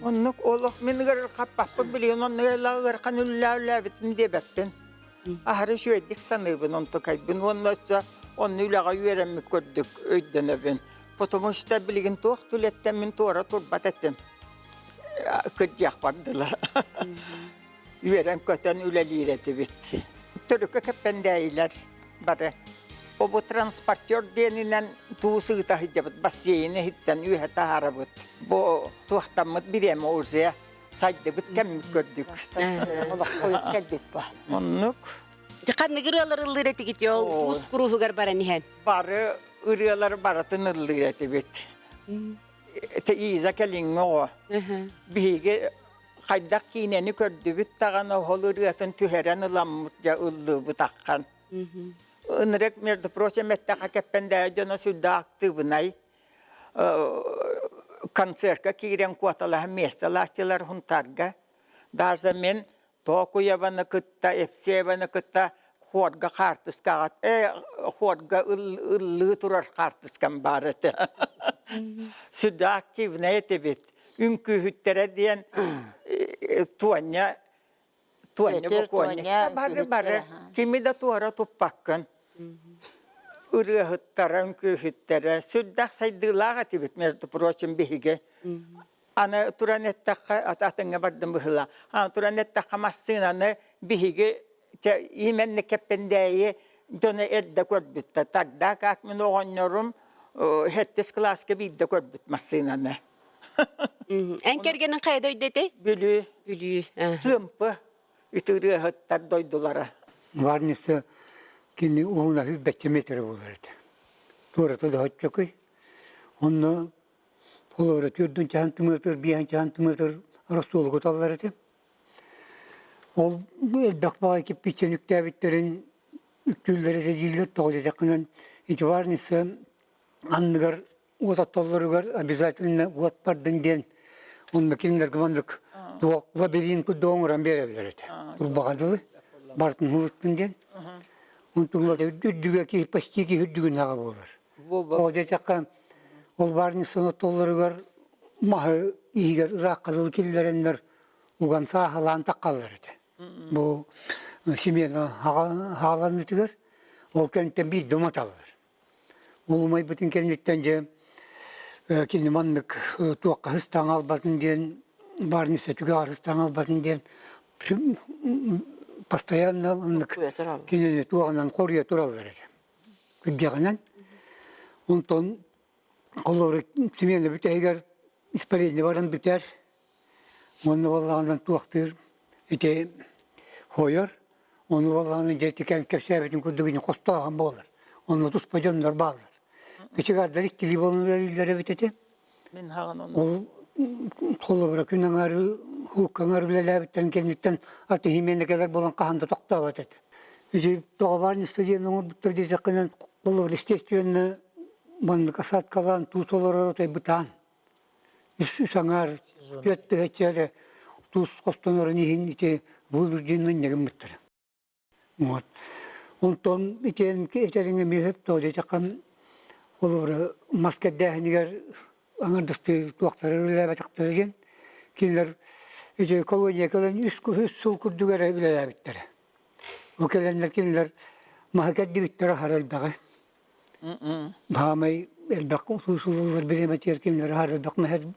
Оннук олох мин ыарырҕаппаппын билигин онно ыарахан үлэлээбитим диэбэппин. Аһары үчүгэйдик саныыбын онтукайбын уонна өссө онно үлэҕэ үөрэммит курдук өйдөнөбүн. Потому что билигин туох да үлэттэн мин туора турбат этим. Кырдьыахпар дылы. Үөрэн-көтөн үлэлиир этибит. Төрүккэ кэппэндээйилэр бары. Обу транспортер диэнинэн туу сыыта сылдьабыт, бассейны иһиттэн үөһэ таһаарабыт. Бу туохтаммыт бириэмэ уже сайдыбыт кэммит көрдүк. Олоххо кэлбит ба. Оннук. Ханнык ырыалар ыллыыр этигит ол уус куруһугар баран иһэн? Бары ырыалар барытын ыллыыр этибит. Иза кэлиҥҥи оҕо. Биһиги хайдах киинэни көрдүбүт даҕаны ол ырыатын түһэрэн ыламмыт дьэ ыллыыбыт аххан. Ынырык, между прочим, эттэххэ Кэппэндээйи дьоно сүрдээх актыыбынай. Концертка киирэн куоталаһан миэстэлааччылар Хунтарга. Даже мин Тоокуйабаны кытта, Евсееваны кытта хуорга хаартыскаҕа хуорга ыллыы турар хаартыскам баар этэ. Сүрдээх активнай этибит. Үҥкүүһүттэрэ диэн Туонньа Туонньа Бокуонньа бары бары кими да туора туппаккын. Ырыаһыттара, үҥкүүһүттэрэ сүрдээх сайдыылаах этибит, между прочим, биһиги. Аны туран эттэххэ, атыҥҥа бардым быһыылаах. Аны туран эттэххэ, массыынаны биһиги именно Кэппэндээйи дьоно эрдэ көрбүттэр. Тогда как мин оҕонньорум сэттис кылааска биирдэ көрбүт массыынаны. Эн кэргэниҥ хайа дойду этэй? Бүлүү. Бүлүү. Тыымпы ытырыаһыттар дойдулара. Варница кини уһуна 105 метр буолар этэ. Туората да оччокуй. Онно Холобура, төрдүн сантиметр, биэһин сантиметр рассолу куталлар этэ. Ол элбэх баҕайы кирпииччэни үктээбиттэрин үктүүллэр этэ дииллэр, тоҕо диэтэххинэн ити варница анныгар уот оттоллоругар обязательно уот бардын диэн онно кинилэргэ маннык туох лабиринт курдук оҥорон биэрэллэр этэ. Турбаҕа дылы бартын ылыттын диэн. Онтун үрдүгэ киһи почти киһи үрдүгүн аҕа буолар. Ол диэтэххэ, ол баарньысын оттоллоругар маһы иһигэр ыраахха дылы киллэрэннэр уган сааһылаан таххаллар этэ. Бу смена хааланыытыгар ол кэнниттэн биирдэ уматаллар. Ол умайбытын кэнниттэн дьэ кини маннык туохха ыстаҥа албатын диэн баарньыса түгэҕэр ыстаҥа албатын диэн постоянно маннык кинини туоҕунан хоруйа тураллар этэ. Күрдьэҕинэн. Онтон холобура симиэнэ бүтэһигэр испарение баран бүтэр. Уонна буоллаҕынан туохтуур ити хойор. Ону буоллаҕына дьэ ити кэпсээбитин курдук ини хостооһун буолар. Онно туспа дьоннор бааллар. Кочегардар иккилии буолан үлэлииллэр эбит этэ. Мин хаҕан ону. Ол холобура күн аҥаар уукка аҥаар үлэлээбиттэрин кэнниттэн аты иһимиэнэ кэлэр буолан хаһан да тохтообот этэ. Ити тоҕо баарньыста диэн оҥорбуттар диэтэххинэн холобур естественно маннык осадкалаан туус олорор отой бытаан. Үс аҥаар түөрт тыһыынча эрэ туус хостонорун иһин ити вынужденно гыммыттара. Вот. Онтон итиэн этэриҥ эмиэ сөп дуо диэтэххэ, холобура, мас кэрдээһинигэр аҥардастыы туохтара үлэлээбэтэхтэрэ диэн, кинилэр ити колония кэлэн үс үс сыл курдук эрэ үлэлээбиттэрэ. Ол кэлэннэр кинилэр маһы кэрдибиттэрэ аһара элбэҕи. Баамай элбэх сууллар бириэмэтигэр кинилэр аһара элбэх маһы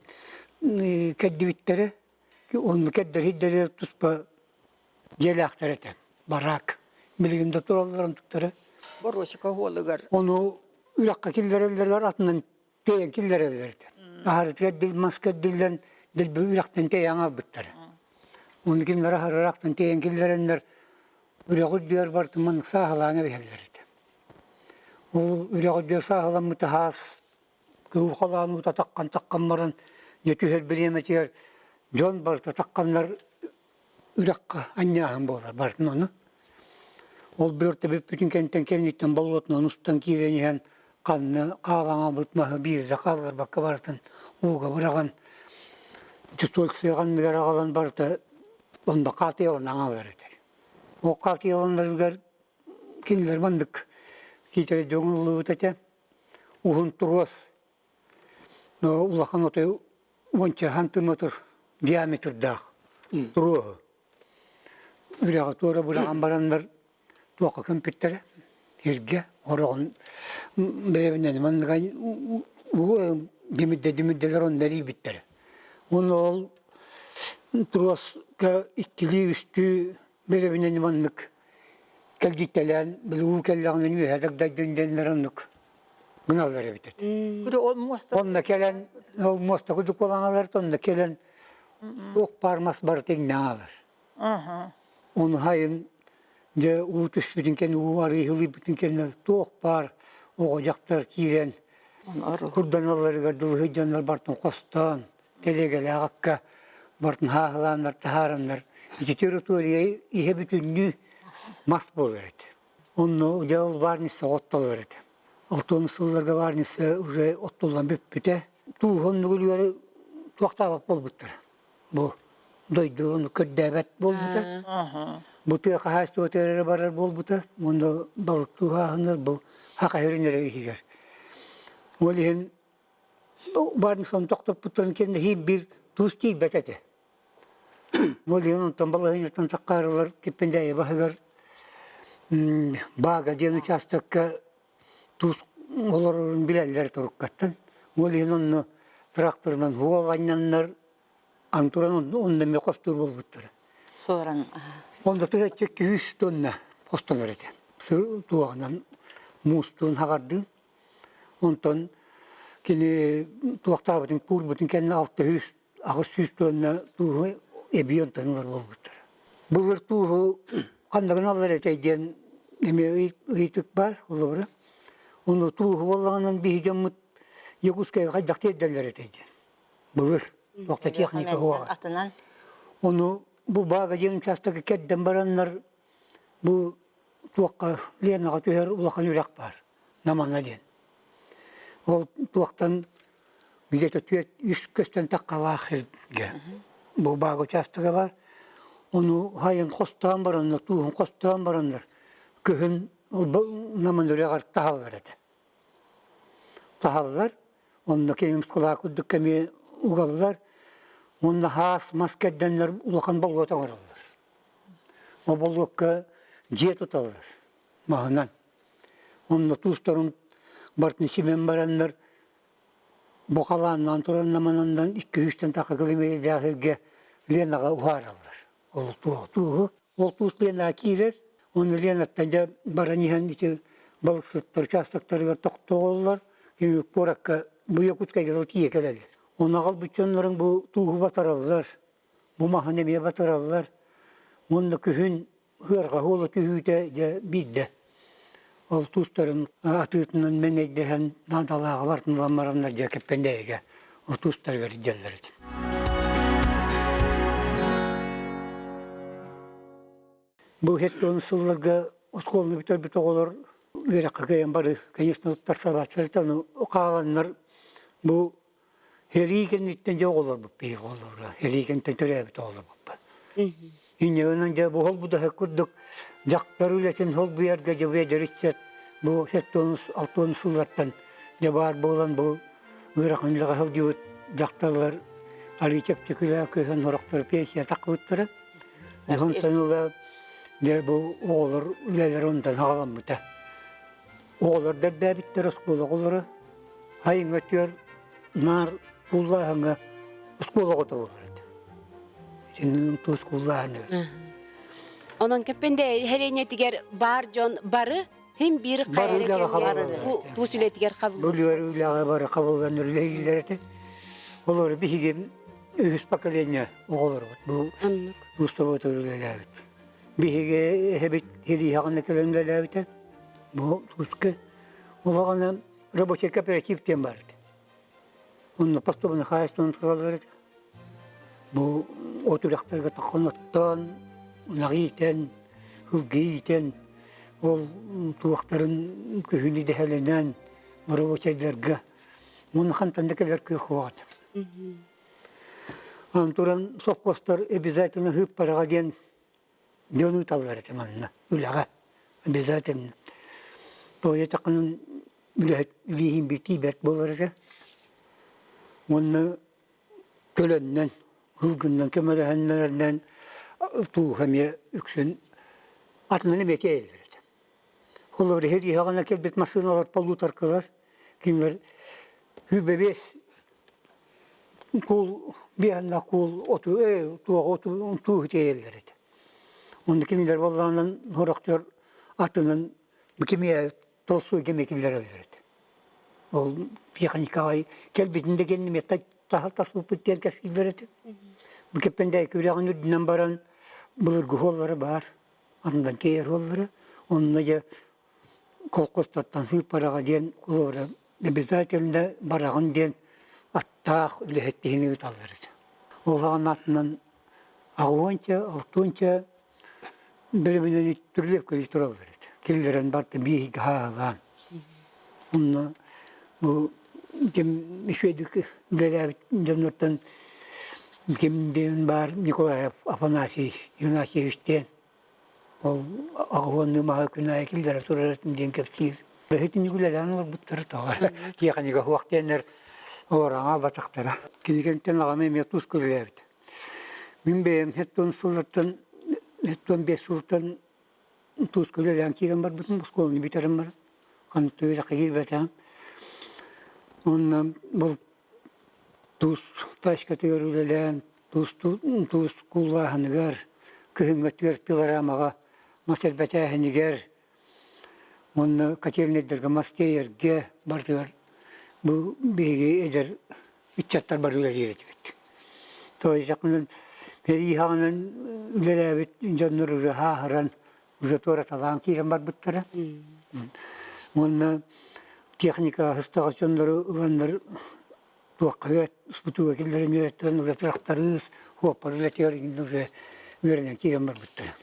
кэрдибиттэрэ. Онно кэрдэрийдэрэ туспа дьиэлээхтэр этэ, бараак. Билигин да туралларын туттара. Боруочука уолугар. Ону үрэххэ киллэрэллэригэр атынан тэйэн киллэрэллэр этэ. Аһарытыгар дил мас кэрдиллэн дэлби үрэхтэн тэйэн аҕалбыттара. Ону кинилэр аһарыраахтан тэйэн киллэрэннэр үрэҕи үрдүгэр бартын маннык сааһылаан эбиһэллэр этэ. Ол үрэҕи үрдүгэр сааһыламмыт аһаас кыһыл халаан уута таххан-таххан баран дьэ түһэр бириэмэтигэр. Дьон барыта тахханнар үрэххэ анньааһын буолар барытын ону. Ол бөртө бүппүтүн кэнниттэн кэнниттэн болуотунан устан киирэн иһэн ханна хаалаҥалбыт маһы биирдэ хаалларбакка барытын ууга быраҕан чустуолсуйа анныгар аҕалан барыта онно хаатыйалан аҥалар этэ. Ол хаатыйаланнарыгар кинилэр маннык киитэрэ оҥоһуллубут этэ. Уһун туруос улахан отой уонча сантиметр диаметрдаах туруоһу үрэҕи туора быраҕан бараннар туохха көмпүттэрэ сиргэ ороҕун бэйэбинэн манныга димирдэ димирдэлэр онно эрийбиттэрэ уонна ол туруоска иккилии үстүү бэйэбинэн маннык кэлгийтэлээн били уу кэллэҕинэ үөһэ дагдайдын диэннэр оннук гыналлар эбит этэ. Ол муоста Онно кэлэн ол муоста курдук буолан онно кэлэн туох баар мас барыта иҥнэ аалар. Ону хайын дьэ уу түспүтүн кэннэ уу арыйыһылыйбытын кэннэ туох баар оҕо дьахтар киирэн курданалларыгар дылы сылдьаннар бартын хостоон тэлиэгэлээх акка бартын хааһылааннар таһаараннар ити территория иһэ бүтүннүү мас буолар этэ. Онно дьэ ол баарница оттоллор этэ. Алтан сылларга баарница уже оттуллан бүппүтэ. Тууһа оннук үлүгэри туохтаабат буолбуттара. Бу дойду ону көрдөөбөт буолбута. Бу тыа хаһаайыстыбатыгар эрэ барар буолбута. Уонна балык тууһааһыннар бу хахаһырын эрэ иһигэр. Ол иһин баарницаны тохтоппуттарын кэннэ иһин биир туус тиийбэт этэ. Ол иһин онтон балаһыанньаттан таххаарылар Киппэндээйи баһыгар Баага диэн учаастакка туус олорорун билэллэр туруккаттан. Ол иһин онно тракторынан уол анньаннар антуран онно эмиэ хостуур буолбуттара. Суоран. Онно тыһаччы 200 тонна хостонор этэ. Туоҕунан муустуун хаҕардыын. Онтон кини туохтаабытын куурбутун кэннэ 600 800 тонна тууһу эбии онтон ылар буолбуттара. Былыр тууһу ханныгын аллар этэй диэн эмиэ ыйытык баар холобура. Ону тууһу буоллаҕынан биһи дьоммут Якутскайга хайдах тиэрдэллэр этэй диэн. Былыр туохта техника суоҕа. Атынан. Ону бу Баага диэн учаастагы кэрдэн бараннар бу туохха Ленаҕа түһэр улахан үрэх баар Намана диэн. Ол туохтан где-то түөрт үс көстөн таххалаах сиргэ бу баага учаастага бар. Ону хайын хостоон бараннар, тууһун хостоон бараннар кыһын ол Наман үрэҕэр таһаллар этэ. Таһаллар, онно киһим скала курдук кэми угаллар, уонна хаас мас кэрдэннэр улахан болуот оҥороллор. Ол болуокка дьиэ туталлар маһынан. Онно туустарын бартын симэн бараннар бу халааннаан туран наманандан икки үстэн таха километрдаах сиргэ Ленаҕа уһаараллар. Ол туоһу ол туус Ленаҕа киирэр, уонна Ленаттан дьэ баран иһэн ити балыксыттар участоктарыгар тохтооллор, кини куоракка бу Якутскайга тиийэ кэлэллэр. Ону аҕалбыт дьоннорун бу тууһу батараллар, бу маһын эмиэ батараллар. Уонна күһүн ыарҕа уола түһүүтэ дьэ биирдэ ол туустарын атыытынан мэҥэйдэһэн наадалааҕы барытын ылан бараннар дьэ Кэппэндээйигэ ол туустарыгар илдьэллэр этэ. Бу 70 сылларга оскуоланы бүтэрбит оҕолор үөрэххэ кыайан бары, конечно, туттарсабаттар этэ, ону хааланнар бу Сэрии кэнниттэн дьэ оҕолорбут биһиги оҕолоро, сэрии кэнниттэн төрөөбүт оҕолорбут. Инньэ гынан дьэ бу холбудаһы курдук дьахтар үлэтин холбуйарга дьэ бу бу 70-60 сыллартан дьэ баар буолан бу ыарахан үлэҕэ сылдьыбыт дьахталлар арыы чэпчэкилээх көһөн сорохтор пенсия таххыбыттара. Онтон ыла дьэ бу оҕолор үлэлэрэ онтон саҕаламмыта. Оҕолор да элбээбиттэр оскуола оҕолоро. Айыҥа түөр наар кууллааһыҥҥа оскуола оҕото буолар этэ. Итинник туос кууллааһыныгар. Онон Кэппэндэ нэһилиэнньэтигэр баар дьон бары хим биир Бары хайа үлэҕэ кэмҥэ хабыллаллар бу этэ. туус үлэтигэр хабыллар. Бу үлэҕэ бары хабыллан үлэлииллэр этэ. Олору биһиги үһүс поколение оҕолорбут бу Оннук. туустабытыгар үлэлээбит. Биһиги эһэбит Илииһэҕинэ кэлэн үлэлээбитэ. Бу тууска улаҕана рабочий кооператив диэн баар этэ. Онно поступный хаһаайыстыбаны туталлар этэ. Бу от үрэхтэргэ таххан оттоон, ынах иитэн, ылгы иитэн, ол туохтарын күһүн идэһэлэнэн рабочайдарга уонна хантан да кэлэр кыах суох этэ. Аны туран совхозтар обязательно ыыппараҕа диэн дьон ыыталлар этэ манна үлэҕэ обязательно. Тоҕо диэтэххинэ үлэһит илииһин битии бэрт буолар этэ. Уонна төлөннөн, ылгыннан көмөлөһөннөрүнэн тууһа эмиэ үксүн атынан эмиэ тиэйэллэр этэ. Холобур, иһиэҕинэ кэлбит массыыналар полуторкалар, кинилэр 25 куул биэһэннээх куул оту ээ туох оту тууһу тиэйэллэр этэ. Онно кинилэр буоллаҕынан сорохтор атынан кимиэ толстуйга эмиэ киллэрэллэр этэ. Ол тиэхиньикэҕэ кэлбитин да кэннэ эмиэ таспыппыт диэн кэпсииллэр этэ. Бу Кэппэндээйки үрэҕин үрдүнэн баран былыргы суоллара баар, андан тиэйэр суоллара. Онно дьэ колхозтартан сыыппараҕа диэн холобура обязательно бараҕын диэн аттаах үлэһит киһини ыыталлар этэ. Ол саҕана атынан аҕыонча, алтыонча бэрэбинэни түрлэп тураллар этэ. Киллэрэн барда бииһигэ хаалаан. Онно бу ким үчүгэйдик үлэлээбит дьоннортон ким диэн баар Николаев Афанасий Игнатьевич диэн ол аҕыһуоннуу маһы күн аайы киллэрэ турар этим диэн кэпсиир. Бэһитинник үлэлээн олорбуттара тоҕо эрэ тиэхиньигэ суох диэннэр олораҥа батахтара. Кинигэнтэн аҕам эмиэ тус үлэлээбит. Мин бэйэм 70 сыллартан 75 сылтан тууска үлэлээн киирэн барбытым, оскуоланы бүтэрэн баран, ханнык үөрэххэ киирбэтэҕим. Уонна бұл туус тачкатыгар үлэлээн, туус туус кууллааһыныгар, күһүҥҥү өттүгэр пилорамаҕа мас элбэтээһинигэр уонна котельнайдарга мас тиэйэргэ барытыгар бу биһиги эдэр ыччаттар бары үлэлиир этибит. То есть сэрии хаҕынан үлэлээбит дьоннор уже хааһыран, уже туораталаан киирэн барбыттара. Уонна техника ыстаҕас дьоннору ыланнар туохха үөрэт спутуга киллэрэн үөрэттэрэн уже тырахтарыыс, хуоппар үлэтигэр уже үөрэнэн киирэн барбыттара.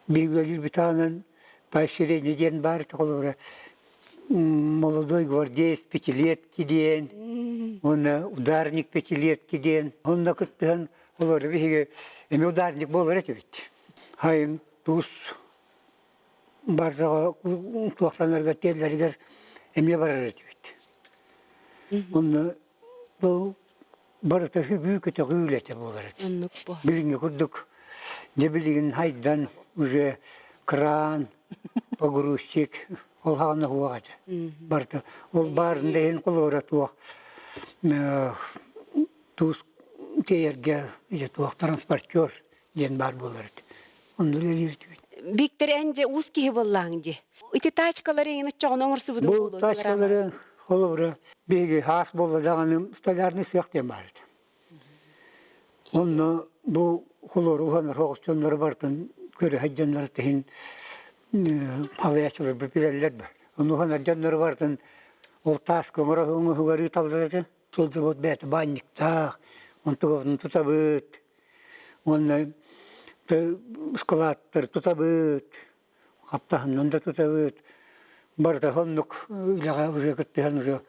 Биһиги үлэлиирбит таһынан поощрение диэн баар холобура молодой гвардеец пятилетки диэн уонна ударник пятилетки диэн онно кыттыһан олору биһиги эмиэ ударник буолар этибит хайын туус бардаҕа туохтанарга тиэллэригэр эмиэ барар этибит онно бұл барыта үгүү көтөҕүү үлэтэ буолар этэ. Оннук бу. Билиҥҥи курдук дьэ билигин хайдан уже кран, погрузчик ол хаҕана суох этэ. Барыта ол баарын да иһин холобура туох туус тиэйэргэ ити туох транспортер диэн баар буолар этэ. Онно үлэлиир этибит. Виктор эн дьэ уус киһи буоллааҥ дии. Ити тачкалары эҥин оччоҕуна оҥорсубутуҥ Бу буолуо тачкалары холобура биһиги хаас буолла даҕаны столярный сыах диэн баар этэ. Онно бу холуору уһанар соҕус дьоннору барытын көрө сылдьаннар тиһин халыйааччылар билэллэр баар. Ону уһанар дьоннору барытын ол тааска оҥоро оҥоһугар ыыталлар этэ. Сылдьыбыт бэйэтэ баанньыктаах, онтубутун тутабыт, уонна ыскылааттары тутабыт, хаптаһыннан да тутабыт. Барыта оннук үлэҕэ уже кыттыһан уже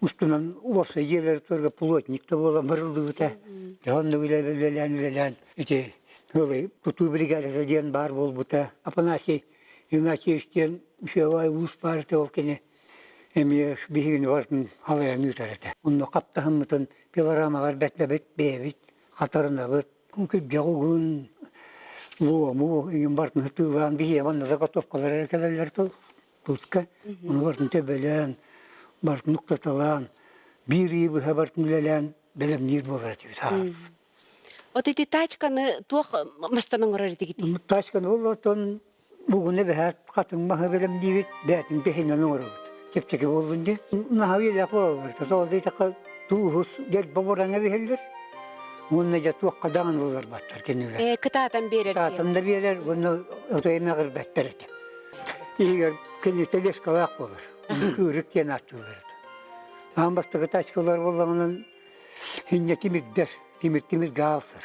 устунан уопсай дьиэлэри тутарга плотник да буолан барыллыбыта. Дьэ оннук үлэлээн үлэлээн ити ылый тутуу бригадата диэн баар буолбута. Афанасий Игнатьевич диэн үчүгэй уус баар этэ ол кини эмиэ биһигини барытын халайан ыытар этэ. Онно хаптаһыммытын пилорамаҕар бэтлэбит бэйэбит хатарынабыт. Күрдьэх угун, луому иҥин барытын сытыылаан биһиэхэ манна заготовкалар эрэ кэлэллэр тутка. Ону барытын төбөлөөн, барытын уктаталаан, биир ый быһа барытын үлэлээн бэлэмниир буолар этибит саас. Вот ити тачканы туох мастан оҥорор этигит? Тачканы ол отон Бугуна бэһээт хатыҥ маһы бэлэмниибит, бээтин бэһинэн оҥоробут. Чэпчэки буоллун диэн. Наһаа үйэлээх буолаллар. Тоҕо диэтэххэ тууһус дьэлбэ бураҥа биһэллэр. Уонна дьэ туохха даҕаны ылларбаттар кинилэр. Э, кытаатан биэрэр. Кытаатан да биэрэр уонна отой эмэҕирбэттэр этэ. Иһигэр кини тележкалаах буолар. Кыырык диэн ааттыыллар этэ. Аан бастакы тачкалар буоллаҕынан хинньэ тимирдэр. Тимир-тимир гаалсар.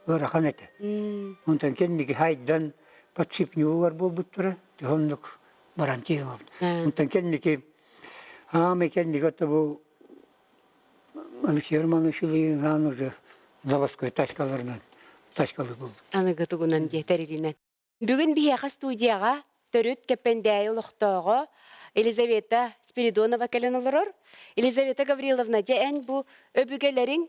Ыарахан этэ. Онтон кэнники хайдан подшипнигар буолбуттара. Оннук баран тиийбит. Онтон кэнники аамай кэнники это бу Алексей Романович Ильин уже заводской тачкаларынан тачкалы булбут. Аныгы тугунан диэ тэрилинэн. Бүгүн биһиэхэ студияҕа төрүт Кэппэндээйи олохтооҕо Елизавета Спиридонова кэлэн олорор. Елизавета Гавриловна, дьэ эн бу өбүгэлэриҥ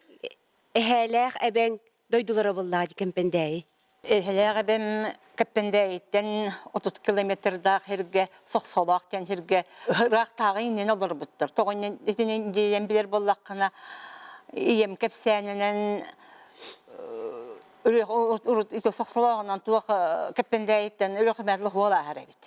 эһээлээх эбэҥ дойдулара буоллаҕа дии Кэмпэндээйи. Эһэлээх эбэм Кэппэндээйиттэн 30 километрдаах сиргэ Сохсолоох диэн сиргэ ыраахтааҕы иннинэ олорбуттар. Тоҕо итинэн диэн билэр буоллаххына, ийэм кэпсээнинэн урут ити сохсолооҕунан туох Кэппэндээйиттэн Өлүөхүмэ лоһуол ааһар эбит.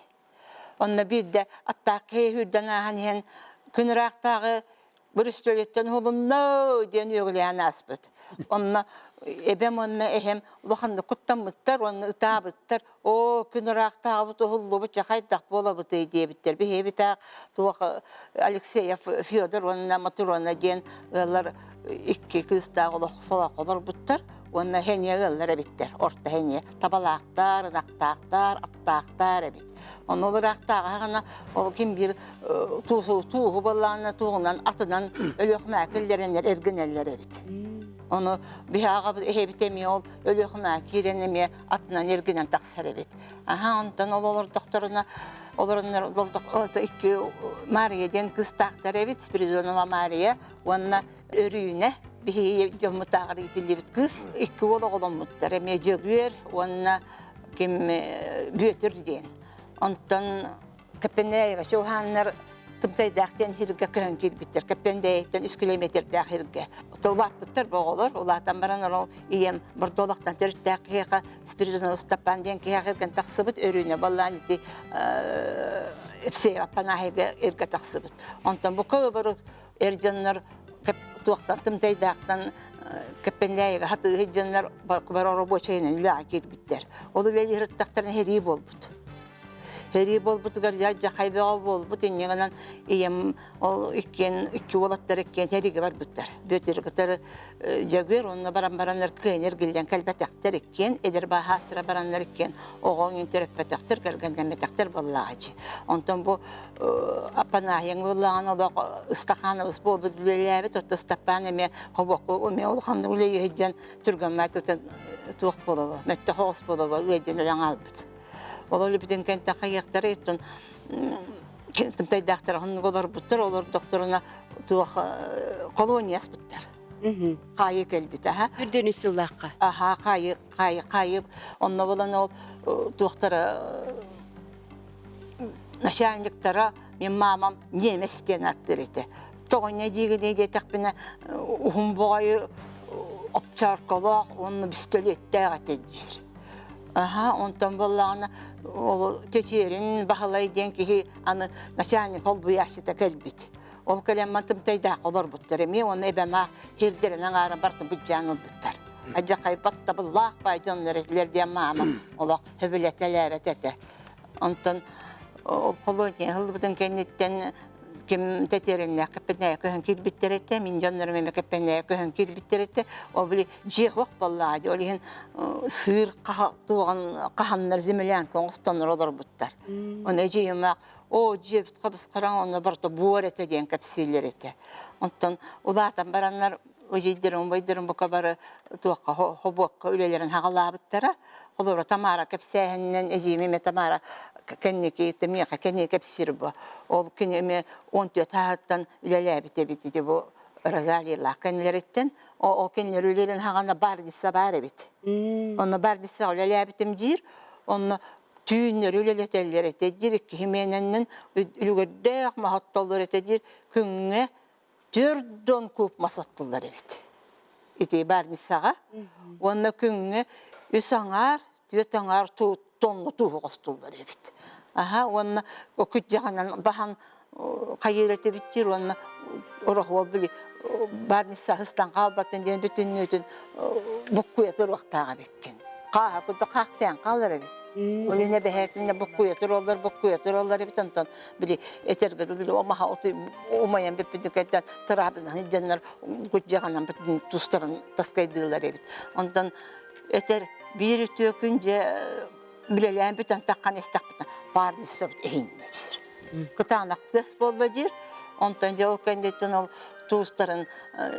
Онно биирдэ аттаах киһи сүүрдэн ааһан иһэн күн ыраахтааҕы Бүрүстүөлүттэн уһулунна диэн үөгүлээн ааспыт. Онно эбэм уонна эһэм улаханнык куттаммыттар уонна ытаабыттар. Оо, күн ыраахтааҕыбыт уһуллубут, дьэ хайдах буолабытый диэбиттэр. Биһиэбитаах туох Алексеев Федор уонна Матрона диэн ыаллар икки кыыстаах олох солоох олорбуттар уонна хэниэ ыаллар эбиттэр. Орто хэниэ табалаахтар, ынахтаахтар, аттаахтар эбит. Ону ол ыраахтааҕы ол ким биир тууһу буоллаҕына туоҕунан атынан Өлүөхүмэ киллэрэннэр эргинэллэр эбит. Ону биһи аҕабыт эһэбит эмиэ ол Өлүөхүмэ киирэн эмиэ атынан эргинэн тахсар эбит. Аха онтон ол олордохторуна олороннор икки Мария диэн кыыстаахтар эбит Спиридонова Мария уонна Өрүүнэ биһиги дьоммутааҕар иитиллибит кыыс икки уол оҕоломмуттар эмиэ Дьөгүөр уонна ким Бүөтүр диэн. Онтон Кэппэндээйигэ чугаһааннар Тымтайдаах диэн сиргэ көһөн киирбиттэр. Кэппэндээйиттэн үс километрдаах сиргэ. Улааппыттар бу оҕолор. Улаатан баран ол ийэм Бордоолохтон төрүттээх киһиэхэ Спиридонов Степан диэн киһиэхэ эргэн тахсыбыт. Өрүүнэ баллаан ити Епсеев Аппанааһыйга эргэ тахсыбыт. Онтон бу көбөрү эр дьоннор туохтан тымтайдаахтан Кэппэндээйигэ хатыыһыт дьоннор бар оробуочайынан үлэҕэ киирбиттэр. Ол үлэлиир ыттахтарына сэрии буолбут. Сэрии буолбутугар дьахай бөҕө буолбут инньэ гынан ийэм ол иккиэн икки уолаттар иккиэн сэриигэ барбыттар. Бүөтүр кытары Дьөгүөр уонна баран бараннар кыайан эргиллэн кэлбэтэхтэр иккиэн эдэр бааһаастара бараннар иккиэн оҕо иҥин төрөппөтөхтөр кэргэннэммэтэхтэр буоллаҕа дии. Онтон бу Аппанааһыйаҥ буоллаҕына олох Ыстахаанабыс буолбут үлэлээбит, орто Ыстапаан эмиэ хобокку эмиэ улаханнык үлэлии сылдьан түргэн тутан туох буолуо, мөттөх оҕус буолуо ыалдьан өлөн хаалбыт. Ол өлбүтүн кэнтэ хайыахтара оттон тымтайдаахтара оннук олорбуттар, олордохторуна туох колония аспыттар. Хаайыы кэлбит аха. Үрдүнү сыллаахха. Аха, хаайыы, хаайыы, хаайыы. Онно булан ол туохтара начальниктара мин маамам немец диэн ааттыыр этэ. Тоҕонньо диигинэ диэтэхпинэ уһун боҕайы овчаркалаах уонна пистолеттээх этэ диир. Аха, онтон буоллаҕына ол Чэчиэрин Баһылай диэн киһи аны начальник холбуйааччыта кэлбит. Ол кэлэн тымтайдаах олорбуттар эмиэ уонна эбэм аах сирдэрин аҥаарын барытын былдьаан ылбыттар. Адьахайбат табыллаах баай дьоннор этилэр диэн маамам олох сөбүлэтэлээбэт этэ. Онтон ол холуочуйа ыһыллыбытын кэнниттэн ким тэтиэриннээх кэппэнээйэ көһөн киирбиттэр этэ, мин дьоннорум эмэ кэппэнээйэ көһөн киирбиттэр этэ. Ол били дьиэ суох буоллаҕа дии, ол иһин сыыр туоҕун хаһаннар землянка оҥостоннор олорбуттар. Ону эдьиийим оо дьиэбит хабыс-хараҥа онно барыта буор этэ диэн кэпсииллэр этэ. Онтон улаатан бараннар эдьиийдэрим, убайдарым бука бары туохха хобуокка үлэлэрин хаҕалаабыттара. Холобура Тамара кэпсээһининэн эдьиийим эмиэ Тамара кэнники миэхэ кэнники кэпсиир бу. Ол кини эмиэ 14 сааһыттан үлэлээбит эбит ити бу Розалиялаах кэннилэриттэн. Ол кинилэр үлэлэрин хаҕана бардисса баар эбит. Онно бардисса үлэлээбитим диир. Онно түүннэри үлэлэтэллэр этэ диир, иккиһи миэнэннэн үлүгэрдээх маһоттоллор этэ диир, күҥҥэ 4 куб мас оттуллар эбит. Ити барницаҕа. Уонна күҥҥэ үс аҥаар, түөрт аҥаар тонна тууһу хостуллар эбит. Аха, уонна күддьэҕинэн баһан хайыыр этибит диир уонна ороһуол били барница ыстан хаалбатын диэн бүтүннүүтүн буккуйа туруохтаах эбиккин. Хааһа курдук хаахтыйан хаалар эбит. Ол иһин эбэһээтинэ буккуйа тураллар, буккуйа тураллар эбит. Онтон били этэргэ били омаха умайан бүппүтүкэттэн тыраабынан илдьэннэр кутдьаҕанан тустарын таскайдыыллар эбит. Онтон этэр биир үтүө күн дьэ үлэлээн бүтэн таххан истэхпитинэ паарнисабыт иһиннэ диир. Кытаанах тыас буолла диир. Онтон дьэ ол кэнниттэн ол туустарын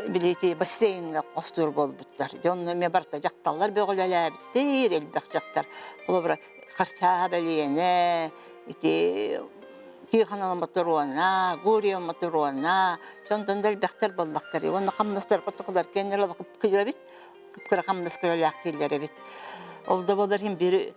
билити бассейнҥа хостуур буолбуттар. Дьэ онно эмиэ барыта дьахталлар бөҕөлөлөөбүттэр, элбэх дьахтар. Холобура, Харчааһа Бэлиэнэ, ити Тихонова Мотуруона, Гурьева Мотуруона, дьонтон да элбэхтэр буоллахтар. Уонна хамнастар котокулар кэннилэр кыйрабит, кыра хамнас көлөлөөх эбит. Ол да буолар иһин биир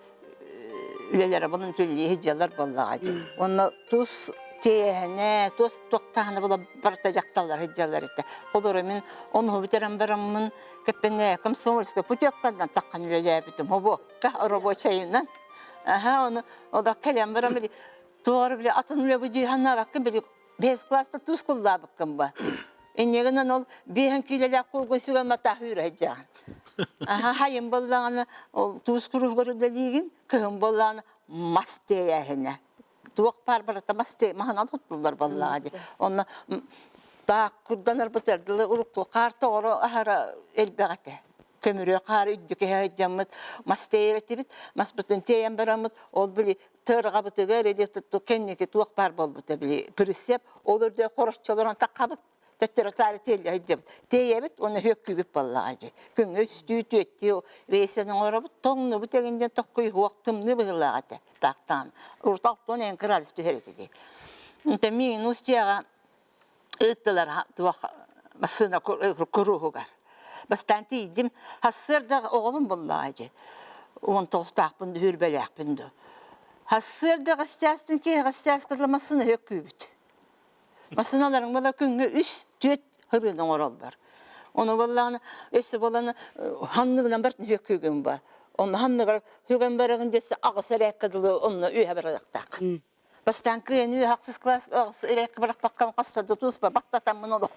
үлэлэрэ булан түллии дьалар буоллаҕа дии. Уонна тус тиэһэнэ, тус туохтаахына була барыта дьахталлар сылдьаллар этэ. Холоро мин ону бүтэрэн бараммын кэппэнэ комсомольскай путевканан таххан үлэлээбитим. Хобуокка рабочайынан. Аха, ону ода кэлэн баран били туора били атын үлэ бу дии санаабаккын били бэс класста тус куллаабыккын ба. Иннигинэн ол биэһэн киилэлээх куулгун сүгэн матаа үүрэ сылдьаҕын. Аха хайын буоллаҕына ол туус куруһугар үлэлиигин, кыһын буоллаҕына мас тиэйээһинэ. Туох баар барыта мас тиэ маһынан туттуллар буоллаҕа дии. Онно таах курданарбытыгар дылы урукку хаар тоҕоро аһара элбэх этэ. Көмүрүө хаары үрдүкэ сылдьаммыт мас тиэйэр этибит. Маспытын тиэйэн бараммыт ол били тыарҕабытыгар или кэнники туох баар буолбута били присеп ол үрдэ хороччолорон таххабыт төттөрү-таары тиэллэ сылдьабыт тиэйэбит уонна үөккүүбүт буоллаҕа дии күҥҥэ үстүү түөртүү рейсин оҥоробут тоҥнубут эҥин токкуй уох тымныы быһыылаах этэ таахтаан урут алтан эн кыраадыс түһэр этэ дии миигин устьяҕа ыыттылар туох массыына куруһугар. Бастаан тиийдим, сарсыарда оҕобун буллаҕа дии. 19-таахпын да, сүүрбэлээхпин да. Сарсыарда гостястын киһи гостяскатла массыына өккүүбүт. Массыыналарыҥ була күҥҥэ үс, түөрт хырыын оҥороллор. Ону буоллаҕына, өссө буолан ханныгынан барт өккүүгүн ба. Онно ханныгар хүгэн барагын дьэссе аҕыс эрээккэ дылы онно үөһэ барыахтаах. Бастаан кыайан үһахсыс класс ирэккэ бырахпаккам хасса да туспа баттатаммын олох.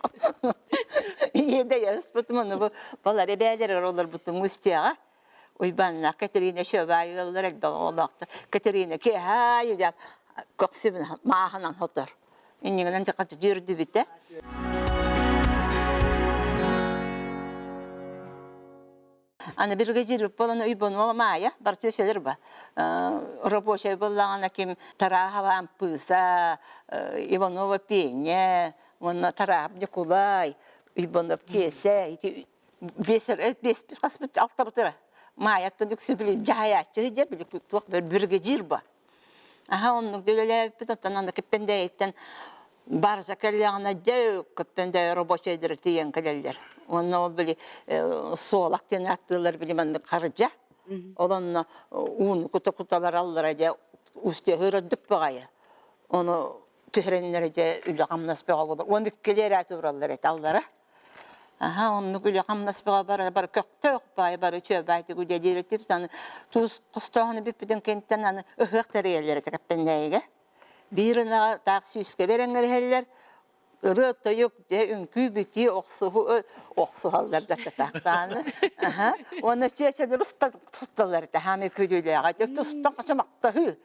Ийэ ыспытым ону бу балар эбээлэр олорбутум устьяҕа. Уйбанна Катерина Шөбай ыаллар элбэх оҕолоохтор. Катерина киэһээ үйэ көхсүбүн мааһынан хотор. Иннигинэн дьакаты дүүрдүбүтэ. Аны биригэдьиир буолан Уйбанова Маайа барыта үсэлэр ба. Рабочай буоллаҕына ким Тараахова Ампыыса, Иванова Пеня, уонна Тараахов Ньукулай, Уйбанов Киэсэ ити биэс биэс хаспыт алтабытыра. Маайаттан үксү били дьаһайааччы дьэ били туох биригэдьиир ба. Аха оннук үлэлээбиппит оттон аны Киппэндээйиттэн баржа кэллэҕинэ дьэ Киппэндээйи рабочайдары тиийэн кэлэллэр. Уонна ол били суолак диэн ааттыыллар били маннык харыдьа. Ол онно ууну кута-куталар аллара дьэ устья ырдык баҕайы. Ону түһэрэннэр дьэ үлэ-хамнас бөҕө буолар. Уон иккилии эрэ тураллар этэ аллара. Аһа, оннук үлэ-хамнас бөҕө бары бары көхтөөх баай бары үчүгэйдик үлэлиир этибит. Аны туус хостооһуну бүппүтүн кэнниттэн аны ыһыах тэрийэллэр этэ Кэппэндээйигэ. Биир ынаҕы таах сүүскэ бэрэн кэбиһэллэр. Ырыа-тойук, дьэ, үҥкүү-битии, охсуһуу охсуһаллар да татаахтааны. Аһа. Уонна чүөчэлэр усталлар этэ, хаамыы күлүүлээҕэ. Дьэ, тустан хачамахтаһыы.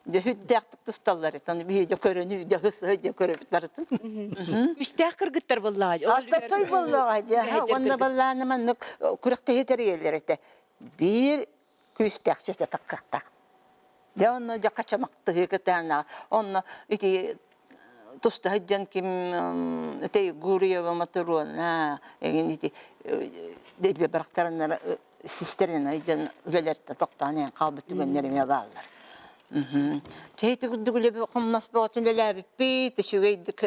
Дьэ сүрдээхтик тусталлар этэ. Биһиги көрөнүү, дьэ һыс дьэ көрөбүт барытын. Үстээх кыргыттар буоллаҕа. Той буоллаҕа дьэ. Уонна баллааны маннык күрэхтэһии тэрийэллэр этэ. Биир күүстээх чөчө таккахтаах. Дьэ онно дьэ хачамактыһыы кытаана. Онно ити туста сылдьан ким ити Гурьева Матурона эгин ити дедбе барахтарыннара систэрин дьон үлэлэртэн тохтоон иһэн хаалбыт түгэннэр эмиэ бааллар. Чэйти курдук үлэ хомнас бөҕөтүн үлэлээбиппит, үчүгэйдик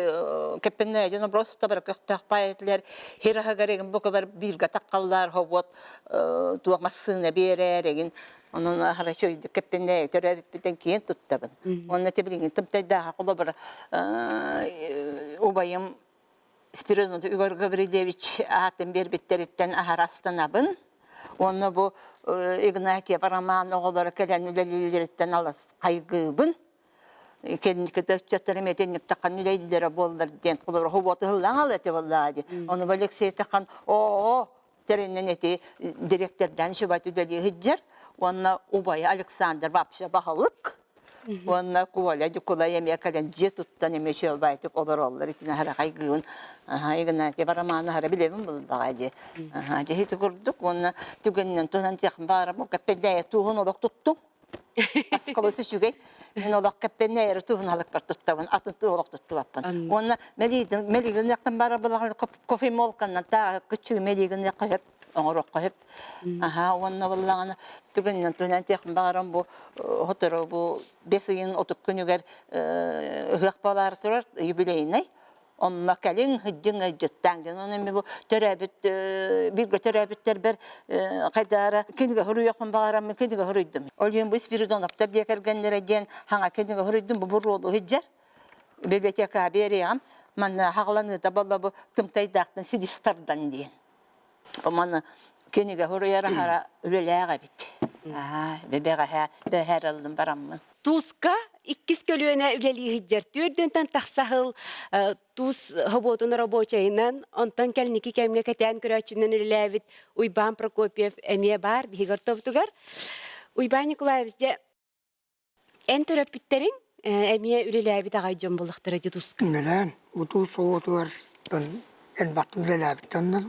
кэппэннээ дьон просто бары көхтөөх паайытылар хир аһыгар эгин бу кыбар бииргэ таххаллар хобуот туох массыына биэрэр эгин онон аһара үчүгэйдик кэппэннээ төрөөбүппүтэн киэн туттабын. Уонна тибилиҥин тымтайдааха холобура убайым Спиридон Егор Гаврильевич аатын биэрбиттэриттэн аһара астынабын. Уонна бу Игнатьев Роман оҕолоро кэлэн үлэлииллэриттэн алыс хайгыыбын. Кэнникитэ ыччаттарым этинниктахан үлэлииллэрэ буоллар диэн холобура хобуоту ыллаан ал этэ буоллаа дии. Ону Алексей Тахан оо тэринэн эти дириэктэрдээн шыбат үлэлии сылдьар. Уонна убайа Александр вообще баһылык. Уонна Коля Дьукулай эмиэ кэлэн дьиэ туттан эмиэ үчүгэйдик олороллор. Итини аһара хайгыыбын. Аһа, Игнатьев Романы аһара билэбин булдаҕа дии. Аһа, дьэ ити курдук уонна түгэнинэн туһанан тиэхин баарым кэппэндээйэ тууһун олох туттум. Аскалыс үчүгэй. Мин олох кэппэндээйэ тууһун алыкпар туттабын, атын туу олох туттубаппын. Уонна мэлиигин мэлиигин яктан бара булаҕын кофемолканнан таа кыччыы мэлиигин якка оҥоруохха сөп. Аһаа уонна буоллаҕына түгэнинэн туһунан этиэхпин баҕарам бу сотору бу бэс ыйын отут күнүгэр ыһыах буолаары турар юбилейнай. Онно кэлиҥ, сылдьыҥ, ыалдьыттааҥ диэн. Онон эмиэ бу төрөөбүт бииргэ төрөөбүттэрбэр хайдаара кинигэ суруйуохпун баҕараммын кинигэ суруйдум. Ол иһин бу Спиридоновтар дьиэ кэргэннэрэ диэн хаҥа кинигэ суруйдум бу буруолу сылдьар. Библиотекаҕа биэриэҕим. Манна хаҕыланыыта буолла бу тымтайдаахтан силис тардан диэн. Маны кинигэ суруйар аһара үлэлээх эбит. Аа, бэҕэһээ бэҕэһээ ыллым бараммын. Тууска иккис көлүөнэ үлэлии сылдьар түөрдүнтэн тахса сыл туус хобуотун рабочайынан, онтон кэлники кэмҥэ кэтээн көрөөччүнэн үлэлээбит Уйбаан Прокопьев эмиэ баар биһиги ортобутугар. Уйбаан Николаевич, дьэ, Эн төрөппүттэриҥ эмиэ үлэлээбит аҕай дьон буоллахтара дии тууска. Үлэлээн, утуу суотугар элбэх үлэлээбит дьоннор.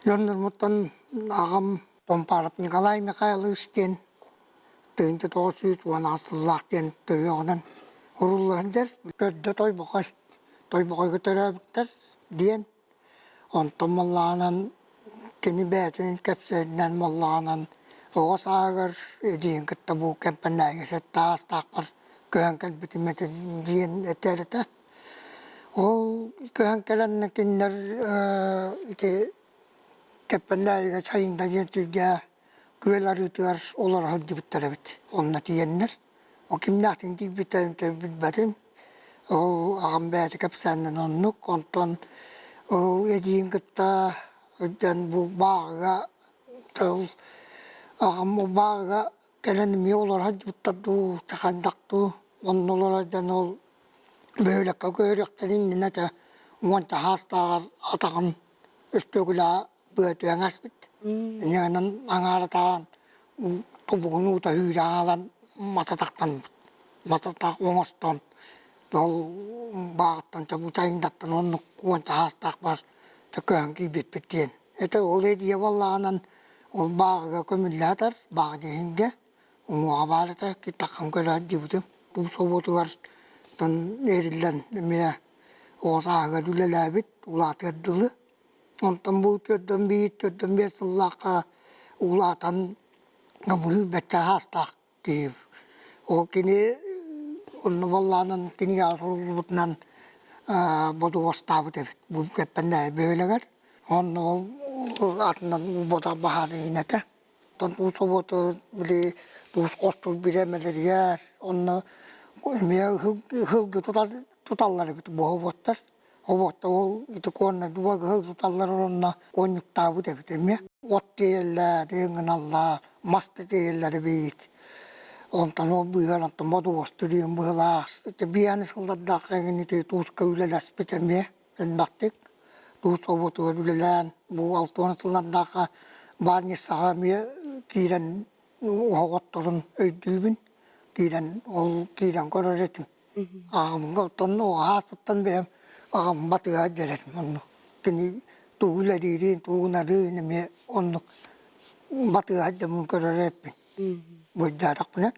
Дьоннорбуттан аҕам Томпаров Николай Михайлович диэн 1918 сыллаах диэн төрүөҕүнэн урулла сылдьар. Төрдө Тойбохой. Тойбохойго төрөөбүттэр диэн Онтон буоллаҕынан кини бэйэтин кэпсээнинэн буоллаҕынан оҕо сааһыгар эдьиийин кытта бу Кэмпэндээйигэ сэттэ аастаахпар көһөн кэлбитим этэ диэн этэр этэ. Ол көһөн кэлэн кинилэр ити Кэппэндээйигэ Чайыҥда диэн сиргэ күөл арыытыгар олоро сылдьыбыттар эбит. Онно тиийэннэр Ол кимнээхтин тиийбиттэрин билбэтим. Ол аҕам бэйэтэ кэпсээнинэн оннук. Онтон ол эдьиийин кытта үрдэн бу бааҕыга ол аҕам бу бааҕыга кэлэн эмиэ олоро сылдьыбыттар дуу, хайдах дуу. Онно олоро сылдьан ол бөһүөлэккэ көһөрүөхтэрин иннинэ этэ уонча саастааҕар атаҕын өстүөкүлэҕэ быа түһэн ааспыт. Инньэ аҥаара таҕан тобугун уута сүүрэн аҕалан мас атахтаммыт. Мас атах оҥостон ол бааҕыттан чабычайындаттан оннук уонча саастаах бар көһөн киирбиппит диэн. Это ол эдьиийэ буоллаҕынан ол бааҕыга көмүллэ сытар, бааҕы диэһингэ уҥуоҕа баар этэ, таххан көрөөт диэбитим. Бу собуотугар эриллэн эмиэ оҕо сааһыгар үлэлээбит, улаатыар дылы. Онтон бу төрдөн биир, төрдөн биэс сыллаахха улаатан намыһыы бэччэ саастаах киһи. Ол кини онно буоллаҕынан кинигэҕэ суруллубутунан бодуостаабыт эбит. Бу Кэппэндээйи бөһүөлэгэр. Онно ол атынан бода баһаар иһин этэ. Оттон туус собуоту били туус хостуур бириэмэлэригэр онно эмиэ ыһылгы тутар туталлар эбит буһа Обуоттар ол ити куонна дуба ыһыл туталлар онно куонньуктаабыт эбит эмиэ. От тиэйэллэр, гыналлар, мас да тиэйэллэр эбит. Онтон ол быыһар онтон бодуосту диэн быһылаах. Ити биэни сыллардаах эҥин ити тууска үлэлэспит эмиэ элбэхтик. Туус собуотугар үлэлээн бу 60 сыллардаахха баанньыссаҕа эмиэ киирэн оһоҕотторун өйдүүбүн. Киирэн ол киирэн көрөр этим. Аҕамҥа оттон ааспыттан бэйэм аҕам батыһа дьэрэтим оннук. Кини тугу үлэлиирин, тугу гынарын эмиэ оннук батыһа дьоммун көрөр эппин. Буйдаатахпына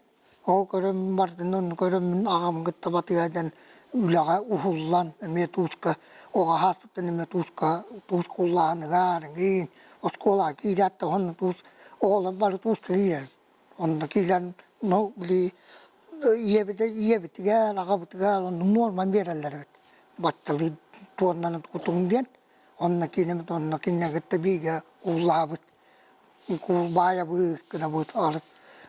ол көрөн бардын онну көрөммүн аҕам кытта батыһа дьэн үлэҕэ уһуллан эмиэ тууска оҕо ааспыттан эмиэ тууска туус куллааныгар эҥин оскуолаҕа киирээт да онно туус оҕолор бары тууска киирэр Онно киирэн, ну, били ийэбитэ ийэбитигэр, аҕабытыгар онно нуорман биэрэллэр эбит. Батталыы туоннаны кутуҥ диэн. Онно киинэбит онно кинини кытта бииргэ кууллаабыт. Куул баайабыт, гынабыт, арыт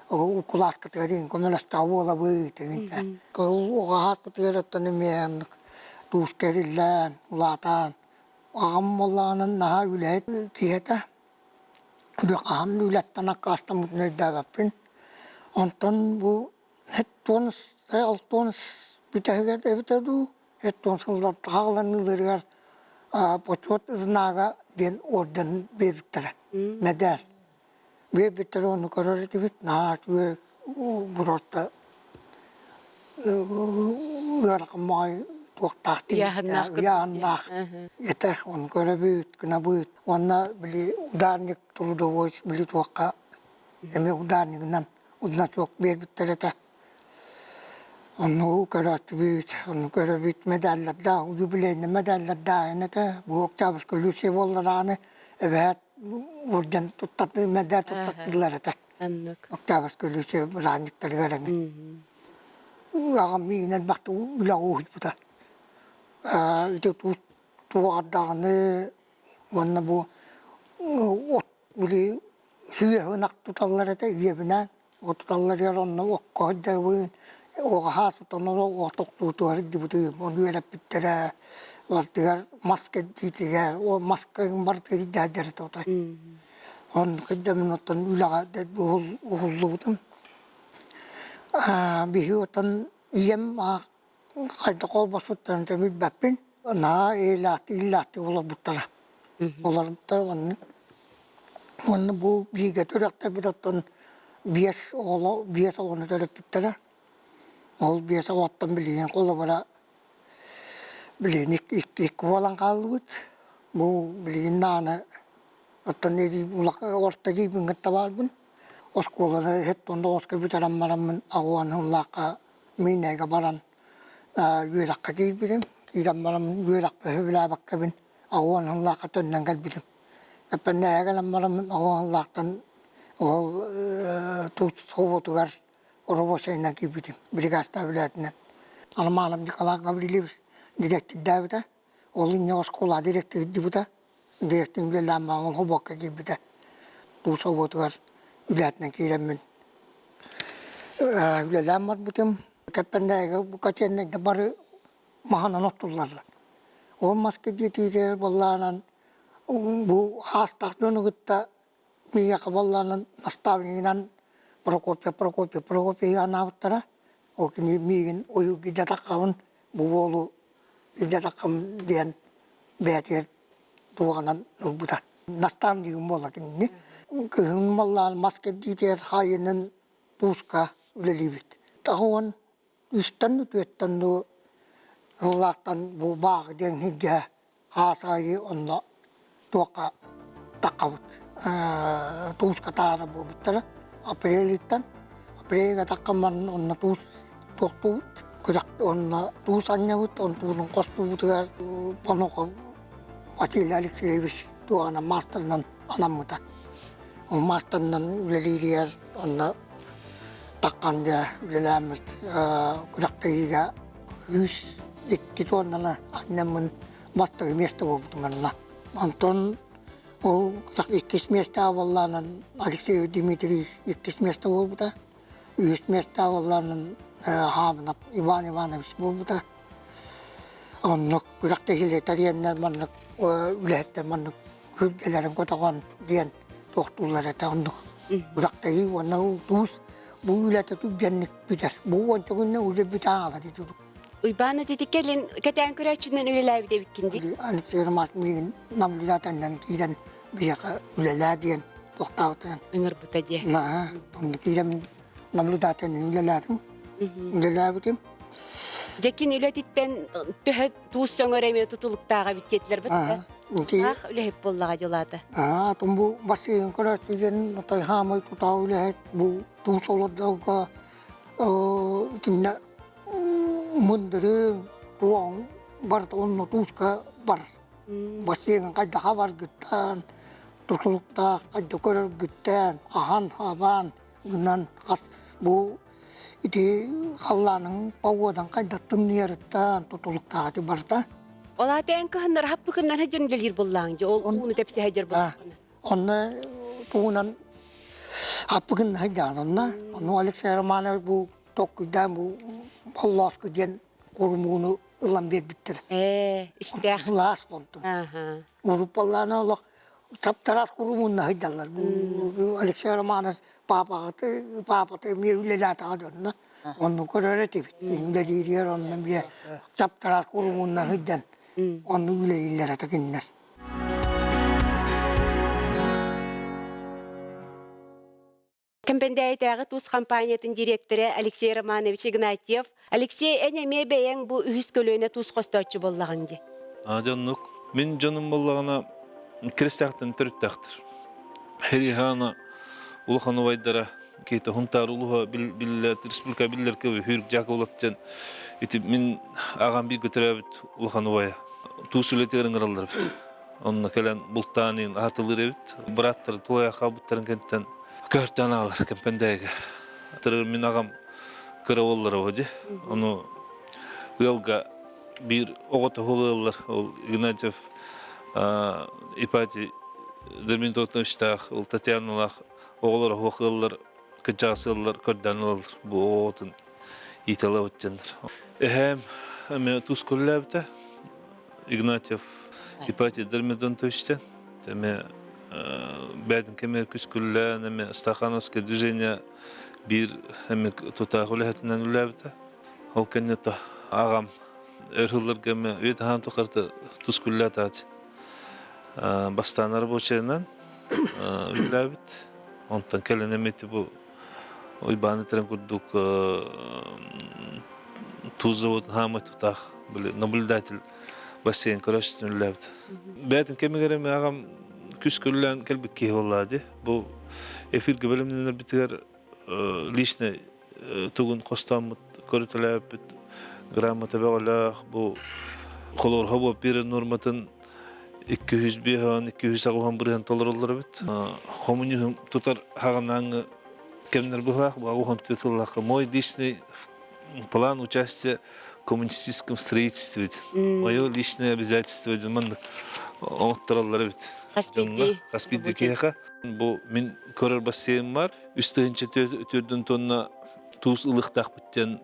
укулааткытыгар иин көмөлөстөөх буолабыт игинтэ. Ол оҕо ааспытыгар оттон эмиэ оннук тууска эриллэн, улаатан, аҕам буоллаҕынан наһаа үлэһит киһи этэ. Хаһан үлэттэн аккаастаммытын өйдөөбөппүн. Онтон бу сэттион алтыан бүтэһигэр эбитэ дуу, сэттион сыллар хааланыыларыгар Почет знага диэн орден биэрбиттэрэ, мэдээл. Биэрбиттэр ону көрөр этибит, наһаа үчүгэй просто ыарахан баҕайы туохтаах Ыйааһыннаах ыйааһыннаах этэ, ону көрөбүт, гынабыт. Уонна били ударник трудовой били туохха эмиэ ударнигынан значок биэрбиттэр этэ. Онну көрөөччүбүт, онну көрөбүт медаллардаах, юбилейный медаллардаах этэ. Бу Октябрьская Люция буолла даҕаны эбээт орден туттардыы медаль туттардылар этэ. Оннук. Октябрьская Люция бырааһынньыктарыгар эҥин. Аҕам миигин элбэхтик үлэҕэ уһуйбута. Ити туоҕардаҕаны уонна бу от били сүөһү ынах туталлар этэ ийэбинээн Отуталларыгар онно окко сылдьабын, оҕо саастан от охсуутугар сылдьыбытым, ону үөрэппиттэрэ, бардыгар мас кэрдиитигэр, ол маска барытыгар илдьэ сылдьар отой. Онно кырдьаммын оттон үлэҕэ уһуллубутум. Биһи оттон ийэм хайдах холбоспуттарын билбэппин, наһаа эйэлээхтик, иллээхтик олорбуттара. Олорбуттара оннук. Уонна бу бииргэ төрүөхтэрбит оттон биэс оҕоло биэс оҕону төрөппүттэрэ. Ол биэс оҕоттон билигин холобура билигин икки буолан хааллыбыт. Бу билигин даҕаны оттон орто дьиибин кытта баарбын. Оскуоланы иһит уонна оҕуска бүтэрэн бараммын аҕуан сыллаахха Миинэйгэ баран үөрэххэ киирбитим. Киирэн баран үөрэхпин сөбүлээбэккэбин аҕуон сыллаахха төннөн кэлбитим. Эппэннээһэ кэлэн бараммын аҕуон сыллаахтан ол туус собуотугар рабочайынан киирбитим, бригадтаах үлэһитинэн. Романов Николай Гаврильевич дириэктирдээбитэ. Ол инньэ оскуола дириэктирдибитэ. Дириэктир үлэлээн баран ол собуокка киирбитэ. Туус собуотугар үлэһитинэн киирэммин үлэлээн барбытым. Кэппэндээйигэ бу котельнайга бары маһынан оттуллаллар. Ол маска диэтиитигэр буоллаҕынан бу хаастаах дьону кытта миэхэ буоллаҕынан наставнигынан Прокопьев Прокопьев Прокопьевы анаабыттара. Ол кини миигин ойууга дьатаххабын бу уолу илдьэ диэн бэйэтигэр туоҕунан ылбыта. Наставнигым буола кинини. Кыһын буоллаҕына мас кэрдиитигэр хаайыынан тууска үлэлиибит. Таһуон үстэн үтүөттэн дуу сыллаахтан бу бааҕы диэн сиргэ хаас аайы онно туохха таххабыт. Тууска таара буолбуттара. Апрелиттан апрельга таххан баран онно туус туохтуубут. Күрэх онно туус анньабыт, онтубутун хостуубутугар Панохов Василий Алексеевич туоҕунан маастарынан анаммыта. Ол маастарынан үлэлииригэр онно таххан дьэ үлэлээммит күрэхтэһиигэ 102 туоннаны анньаммын бастакы миэстэ буолбутум онно. Онтон ол иккис миэстэҕэ буоллаҕынан Алексеев Дмитрий иккис миэстэ буолбута. Үһүс миэстэҕэ буоллаҕынан Хаабынап Иван Иванович буолбута. Оннук күрэхтэһиилэри тэрийэннэр маннык үлэһиттэр маннык күргэлэрин көтөҕөн диэн туохтууллар этэ оннук күрэхтэһии уонна туус бу үлэтэ түргэнник бүтэр. Бу уонча күннэ уже бүтэ аҕала дии Уйбаан ити кэлин кэтээн көрөөччүнэн үлэлээбит эбиккин дии. Алексей Романович миигин наблюдателинэн киирэн биһиэхэ үлэлээ диэн туохтаабытынан. Ыҥырбыта диэ. Наһаа, онно киирэн наблюдателинэн үлэлээтим. Үлэлээбитим. Дьэкин үлэтиттэн төһө туус сөҥөр эмиэ тутулуктааҕа эбит диэтилэр бит Ах үлэһит буоллаҕа дьылаата. Аа, тум бу бассейн көрөөччү диэн отой хаамай тутаа үлэһит бу туус олордорго итиннэ мындырыҥ, туоҥ барыта онно тууска бар. Бассейҥа хайдаха баргыттаан, тутулуктаах хайда көрөргүттээн, аһан-хабаан гынан хас бу ити халлааныҥ погодаҥ хайда тымныйарыттан тутулуктаах ити барыта. Ол аата эн кыһыннар хаппыкыннан сылдьан үлэлиир буоллааҥ дьэ ол ууну тэпсэ сылдьар буоллаххына. Онно тугунан аппыкын сылдьаҕын онно. Ону Алексей Романович бу толкуйдаан бу боллооску диэн курумууну ылан биэрбиттэр. Ээ, истээх. Лаас понтун. Аха. Уруппаллаана олох таптараас курумуунна сылдьаллар. Бу Алексей Романович паапаҕыты паапата эмиэ үлэлээтэҕэ дьонно. Онну көрөр этибит. Үлэлииригэр онно эмиэ таптараас курумуунна сылдьан онну үлэлииллэр этэ кинилэр. Кэмпэндээйитээҕи тус компаниятын дириэктэрэ Алексей Романович Игнатьев. Алексей, эн эмиэ бэйэҥ бу үһүс көлүөнэ тус хостооччу буоллаҕыҥ дии. Дьоннук. Мин дьонум буоллаҕына Киристээхтэн төрүттээхтэр. Херихана улахан убайдара киһитэ Хунтаар улуһа биллэр республика биллэр кыбы Хүрк Жаковлов диэн ити мин аҕам бииргэ төрөөбүт улахан убайа. Туус үлэтигэр ыҥыраллар эбит. Онно кэлэн бултаан иһин аһатылыыр эбит. Бырааттары туойа хаалбыттарын кэнниттэн көһөртөөн аҕалар Кэмпэндээйгэ. Тырыр мин аҕам кыра уоллара оҕо дии. Ону ыалга биир оҕото ыаллар ол Игнатьев Ипатий Дмитриевичтаах, ол Татьяналаах оҕолор оһох ыаллар, кырдьаҕас ыаллар көрдөөн ылаллар бу оҕотун иитэлэбит диэннэр. Эһээм эмиэ тус көрүлээбитэ. Игнатьев Ипатий Дормидонтовичтан эмиэ бэйэтин кэмигэр күскүллээн эмиэ Стахановское движение биир эмиэ тутаах үлэһитинэн үлэлээбитэ. Ол кэннэ то аҕам өр сылларга эмиэ үйэ таһаан тухары тускуллаатааччы. Бастаан рабочайынан үлэлээбит. Онтон кэлин эмиэ бу Уйбаан этэрин курдук туус заводун хаамай тутаах наблюдатель бассейн көрөөччүтүн үлэлээбит. Бэйэтин кэмигэр эмиэ аҕам күс көрүлээн кэлбит киһи буоллаа дии. Бу эфиргэ бэлэмнэнэрбитигэр личный тугун хостооммут көрүтэлээбиппит грамота бөҕөлөөх бу холоруха буолбут биир нуорматын 205 280 бырыһан толороллор эбит. Коммунизм тутар хаҕынааҥҥы кэмнэр быһылаах бу уһун тыллаахха мой личный план участия в коммунистическом строительстве мое личное обязательство диэн маннык оҥоттороллор эбит. Хас биирдии киһиэхэ бу мин көрөр бассейн бар үс тыһыынча төрдүн тонна туус ылыахтаахпыт диэн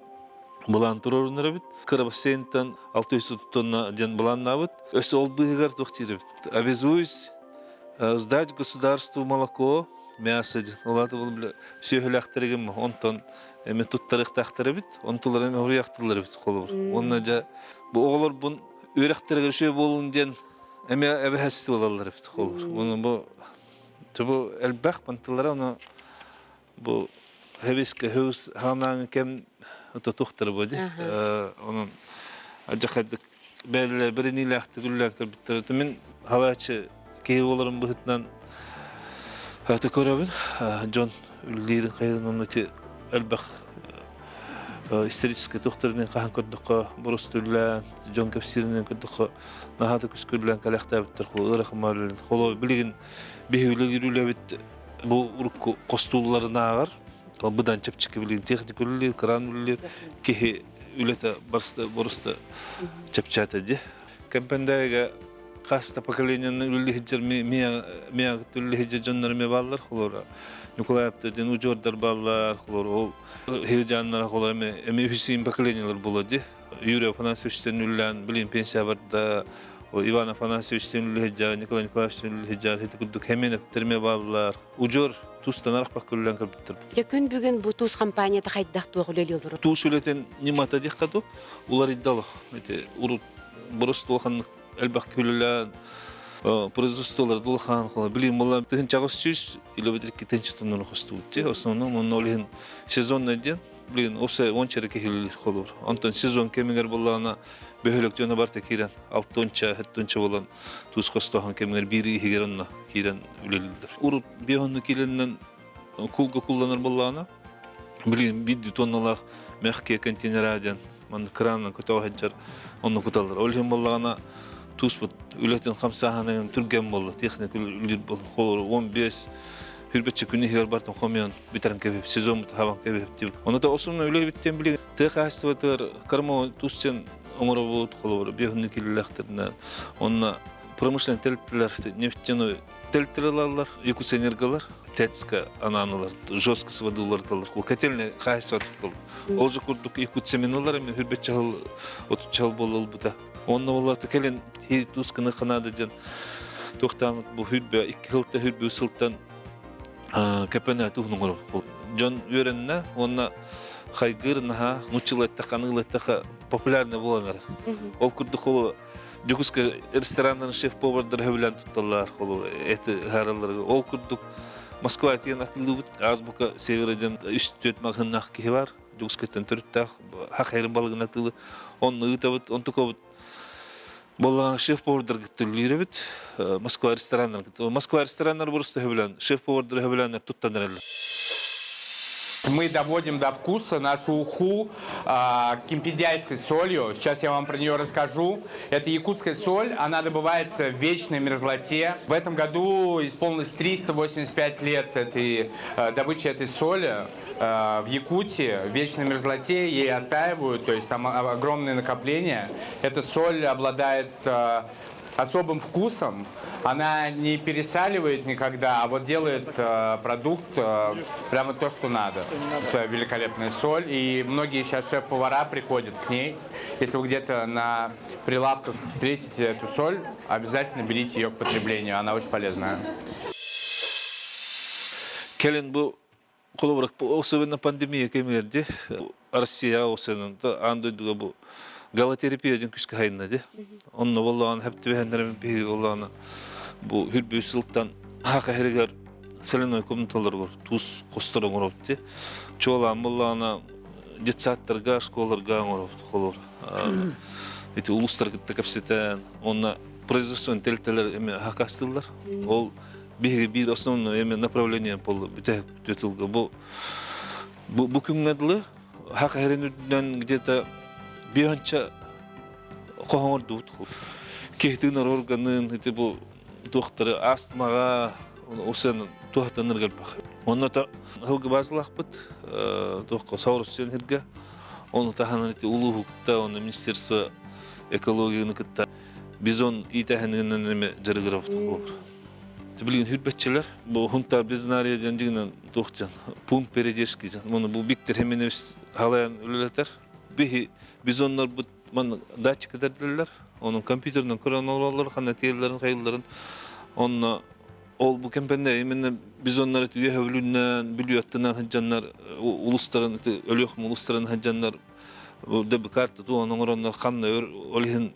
былаан туруорунар эбит. Кыра бассейнтан 600 тонна диэн былааннаабыт. Өссө ол быыһыгар туох диир эбит. Обязуюсь сдать государству молоко, мясо диэн. Ол аата бұл бile сүөһүлээхтэригим онтон эми туттарыахтаахтар эбит. Онтулар эми хоруйахтылар эбит холобур. Онно дьэ бу оҕолорбун үөрэхтэригэр үчүгэй буолун диэн эмиэ эбэһэс буолаллар эбит холобур. Оны бу бу элбэх бантылара ону бу хэбискэ хөс ханаан кэм тутуохтара бу ди онон адьахайдык бээллэр бириниилээхтик үллээн көрбүттэр мин халаачы киһи буоларым быһытынан өтө көрөбүн дьон үллиирин хайырын онно ити элбэх историческай тухтарынан хаһан көрдөххө боростуллаан дьон кэпсииринэн көрдөххө наһаа да күскүллээн кэлэхтээбиттэр ыарахан холо билигин биһи үлэлиир үлэбит бу урукку хостуулларынааҕар быдан чэпчэки билигин техника үлэлиир, кран үлэлиир киһи үлэтэ барыста боруста чэпчээтэ дии. Кэмпэндээгэ хас да поколениены үлэлиһиджер миягыт үлэлиһиджер дьоннор эмиэ бааллар холора Николаевта диэн удьуордар бааллар холор ол хиржаннар холор эми эми үһүсүн поколениелар буолар дии Юрий Афанасьевичтен үлэлээн билин пенсия барда Иван Афанасьевичтен үлэһиджар, Николай Николаевичтен үлэһиджар, ити курдук Хеменовтер бааллар. Удьуор тустан арахпак күллэн көрбүттэр. Дьэ күн бүгүн бу туус компанията хайдах туох үлэлии олорор? Туус үлэтин ньымата диэххэ дуу, уларыйда олох. Ити урут борус улаханнык элбэх күлүлээн производстволар улахан билим була тыһынчаҕыс сүүс илобитир тыһынча тоннаны хостубут дии. Основном онно ол иһин сезонный диэн билигин уопсай уонча эрэ киһи холуур. Онтон сезон кэмигэр буоллаҕына бөһүөлэк дьоно барыта киирэн алтыонча, сэттионча буолан туус хостооһун кэмигэр биир иһигэр онно киирэн үлэлииллэр. Урут биэһонну киирэнинэн кулга кулланар буоллаҕына билигин биирдии тонналаах мягкие контейнера диэн манна кранынан көтөҕө сылдьар онно куталлар. Ол иһин буоллаҕына тууспут үлэтин хамсааһынын түргэн буолла, техника үлэлиир буолла. Холобур, 15 хүрбэччэ күн иһигэр бартын хомуйан бүтэрэн кэбиһип, сезон хабан кэбиһип дип. Ону да основной үлэбиттен билигин тыа хаһаайыстыбатыгар кармо туссен оҥоробут, холобур, биэһүннү киллэхтэринэ, онно промышленный тэрилтэлэр нефтяной тэрилтэлэр ылаллар, Якутсэнерголар, ТЭЦ-ка анаан жестко сводулар котельный хаһаайыстыба тутталлар. Ол же курдук Якутцемент ылар эми хүрбэччэ сыл, отучча сыл буола ылбыта. Онно буолла кэлин туус гына ханаада диэн туохтааммыт бу хүрбэ икки сылтан хүрбүү сылтан кэпэнэ туһун оҥорор. Дьон үөрэннэ уонна хайгыыр наһаа нууччалыы эттэххэ аныгылыы эттэххэ популярный буолан эрэр. Ол курдук ол Дьокуускай рестораннарын шеф-повардара сөбүлээн тутталлар, холу эти ыһааралларыгар. Ол курдук. Москва тиийэн атыылыыбыт. Азбука Севера диэн үс-түөрт маҕаһыыннаах киһи бар. Дьокуускайтан төрүттээх хахайрын балыгын атыылы. Онно ыытабыт, онтукабыт Буоллаҕына шеф-повардаргыт төлүүр эбит. Москва рестораннаргыт. Москва рестораннар просто сөбүлээн, шеф-повардар сөбүлээннэр туттан эрэллэр. Мы доводим до вкуса нашу уху кимпедяйской солью. Сейчас я вам про нее расскажу. Это якутская соль, она добывается в вечной мерзлоте. В этом году исполнилось 385 лет этой, добычи этой соли в Якутии, в вечной мерзлоте, ей оттаивают, то есть там огромное накопление. Эта соль обладает особым вкусом, она не пересаливает никогда, а вот делает продукт прямо то, что надо. Это великолепная соль, и многие сейчас шеф-повара приходят к ней. Если вы где-то на прилавках встретите эту соль, обязательно берите ее к потреблению, она очень полезная. Кэлин бу холобура особенно пандемия кэмигэр дии Россия осенын аан дойдуга бу галотерапия диэн күүскэ хайынна дии. Онно боллоҕун хэп түбэһэннэрин биһиги боллоҕуна бу хүрбүү сылтан хака хэригэр соляной комнаталарыгар туус хостор оҥоробут дии. Чуолаан боллоҕуна детсадтарга, школаларга оҥоробут холобур. Ити улуустар кытта кэпсэтэн, онно производственный тэрилтэлэр эми хакастыыллар. Ол биһиги биир основной эми направление боллу бүтэһик тылга бу бу бу күҥҥэ дылы хак эрин үрдүнэн где-то биһанча хоһоҥордубут киһи тыынар органын ити бу туохтары астмаҕа усан туһатаныр элбэх онно то һылгы базалаахпыт туохха саурус сиргэ ону таһынан ити улууһукта оны министерство экологияны кытта бизон иитэһининэн эме дьарыгырабыт Билигин хүрбэтчилэр бу Хунтар Безнария диэн дьиҥинэн туох диэн пункт передержки диэн муну бу Виктор Хеменевич халайан үлэлэтэр. Биһи бизоннорбут манна датчик кэтэрдилэр. Онон компьютерынан көрөн олороллор, ханна тиэллэрин, хайылларын. Онно ол бу кэмпэннэ именно бизоннар үөһэ бүлүүннэн, бүлүү аттынан сылдьаннар улустарын Өлүөхүмэ улустарын сылдьаннар дэби карта туон оҥороннор ханна өр ол иһин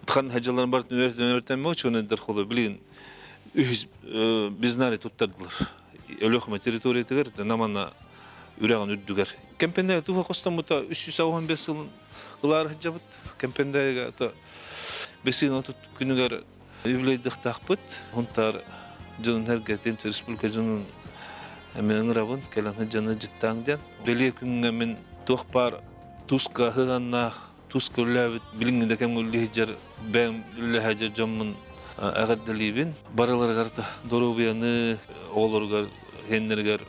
Хан хадьаларын бартын өртөн өртөн учуонайдар холо билигин үһүс бизнари туттардылар. Өлөхмө территориятыгар намана үрэҕин үрдүгэр. Кэмпэндэ туха хостоммута 315 сылын ылаар сылдьабыт. Кэмпэндээгэ ата бесин отут күнүгэр юбилейдыхтаахпыт. Хунтаар дьонун эргэтин, республика дьонун мен ыҥырабын, кэлэн дьону дьыттаан диэн. Бэлиэ күҥҥэ мин туох баар туска сыһыаннаах тус көрүлээбит билиҥҥи да кэмҥэ үллэһидьэр бэйэм үллэһэдьэр дьоммун эҕэрдэлиибин. Барыларыгар доруобуйаны, оҕолоругар, иһэннэригэр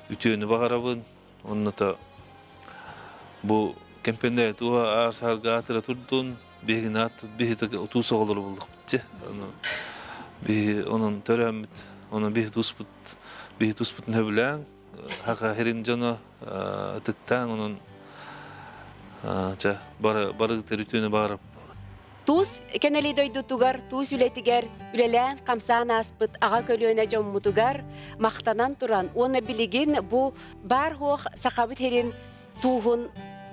үтүөнү баҕарабын. Онното бу кэмпэндээ туһа аар-саарга аатыра турдун, биһигини ааттыт биһи туус оҕолору буллахпыт биһи онон төрөөммүт, онон биһи туспут, биһи туспутун сөбүлээҥ, хаха хирин дьоно ытыктаан онон ча бары барыгытыр үтүөнү баарап Туус кэнэли дойдутугар, туус үлэтигэр үлэлээн хамсаан ааспыт аҕа көлүөнэ дьоммутугар махтанан туран уонна билигин бу баар-суох сахабыт сирин тууһун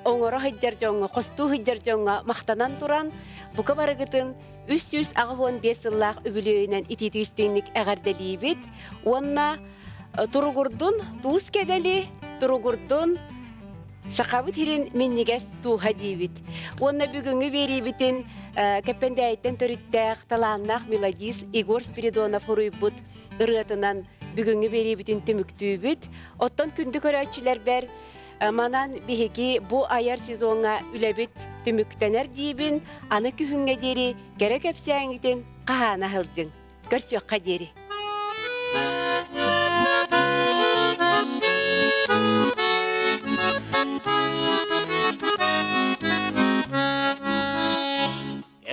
оҥоро сылдьар дьоҥҥо, хостуу сылдьар дьоҥҥо махтанан туран, бука барыгытын 385 сыллаах үбүлүөйүнэн итиитик-истиҥник эҕэрдэлиибит уонна туругурдун туус кэдэли, туругурдун сахабыт сирин минньигэс тууһа диибит. Уонна бүгүҥҥү биэриибитин Кэппэндээйиттэн төрүттээх талааннаах мелодист Егор Спиридонов суруйбут ырыатынан бүгүҥҥү биэриибитин түмүктүүбүт. Оттон күндү көрөөччүлэрбэр манан биһиги бу айар сезоҥҥа үлэбит түмүктэнэр диибин, аны күһүҥҥэ диэри кэрэ кэпсээҥҥитин хаһаана сылдьыҥ. Көрсүөххэ диэри.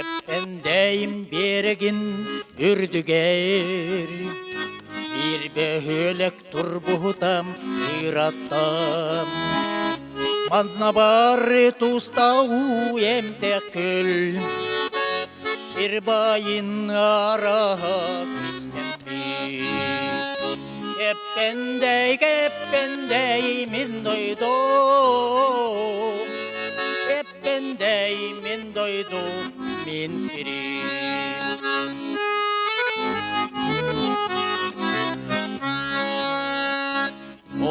Эппэндээйим биэрэгин үрдүгэр Биир бөһүөлэк турбуһутам ыыраттам Манна бары туста уу эмтэх күл Сир баайын араһа кистэммит Эппэндэй, кэппэндэй мин дойдум Эппэндэй мин дойдум мин сирим.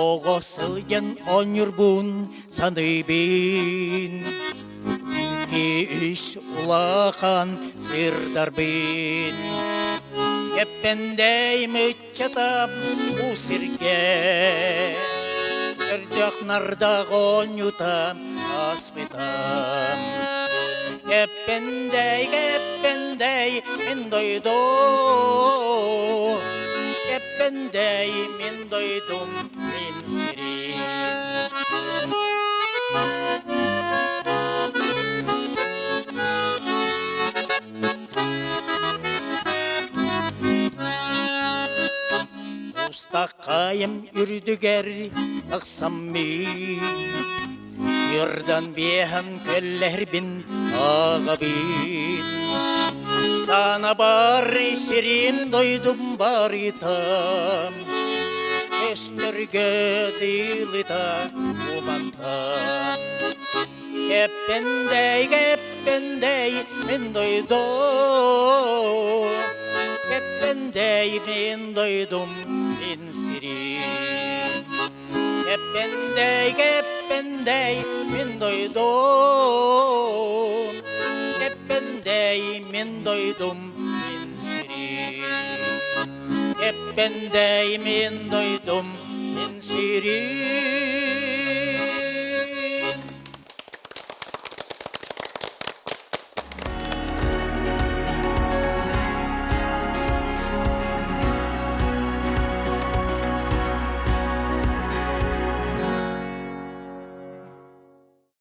Оҕо сылдьан оонньуурбун саныыбын Икки-үс улахан сырдарбын Кэппэндэй ыччатам бу сиргэ Өрдөк нардах оонньута ааспытам Кэппэндэй, кэппэндэй, мин дойду Кэппэндэй, мин дойдум, мин сирим. Устакайым үрдүгэр ыксаммын, Үрдэн биэһэн көллэрбин ааҕабын. Санабар сирим дойдум барытам, Өстөргө дылыта убантан. Кэппэндэй, кэппэндэй, мин дойдум, Кэппэндэй, мин дойдум, мин сирим. Кэппэндэй, кэппэндэй, мин дойдум, Кэппэндэй, мин дойдум, мин сирим. Кэппэндэй, мин дойдум, мин сирим.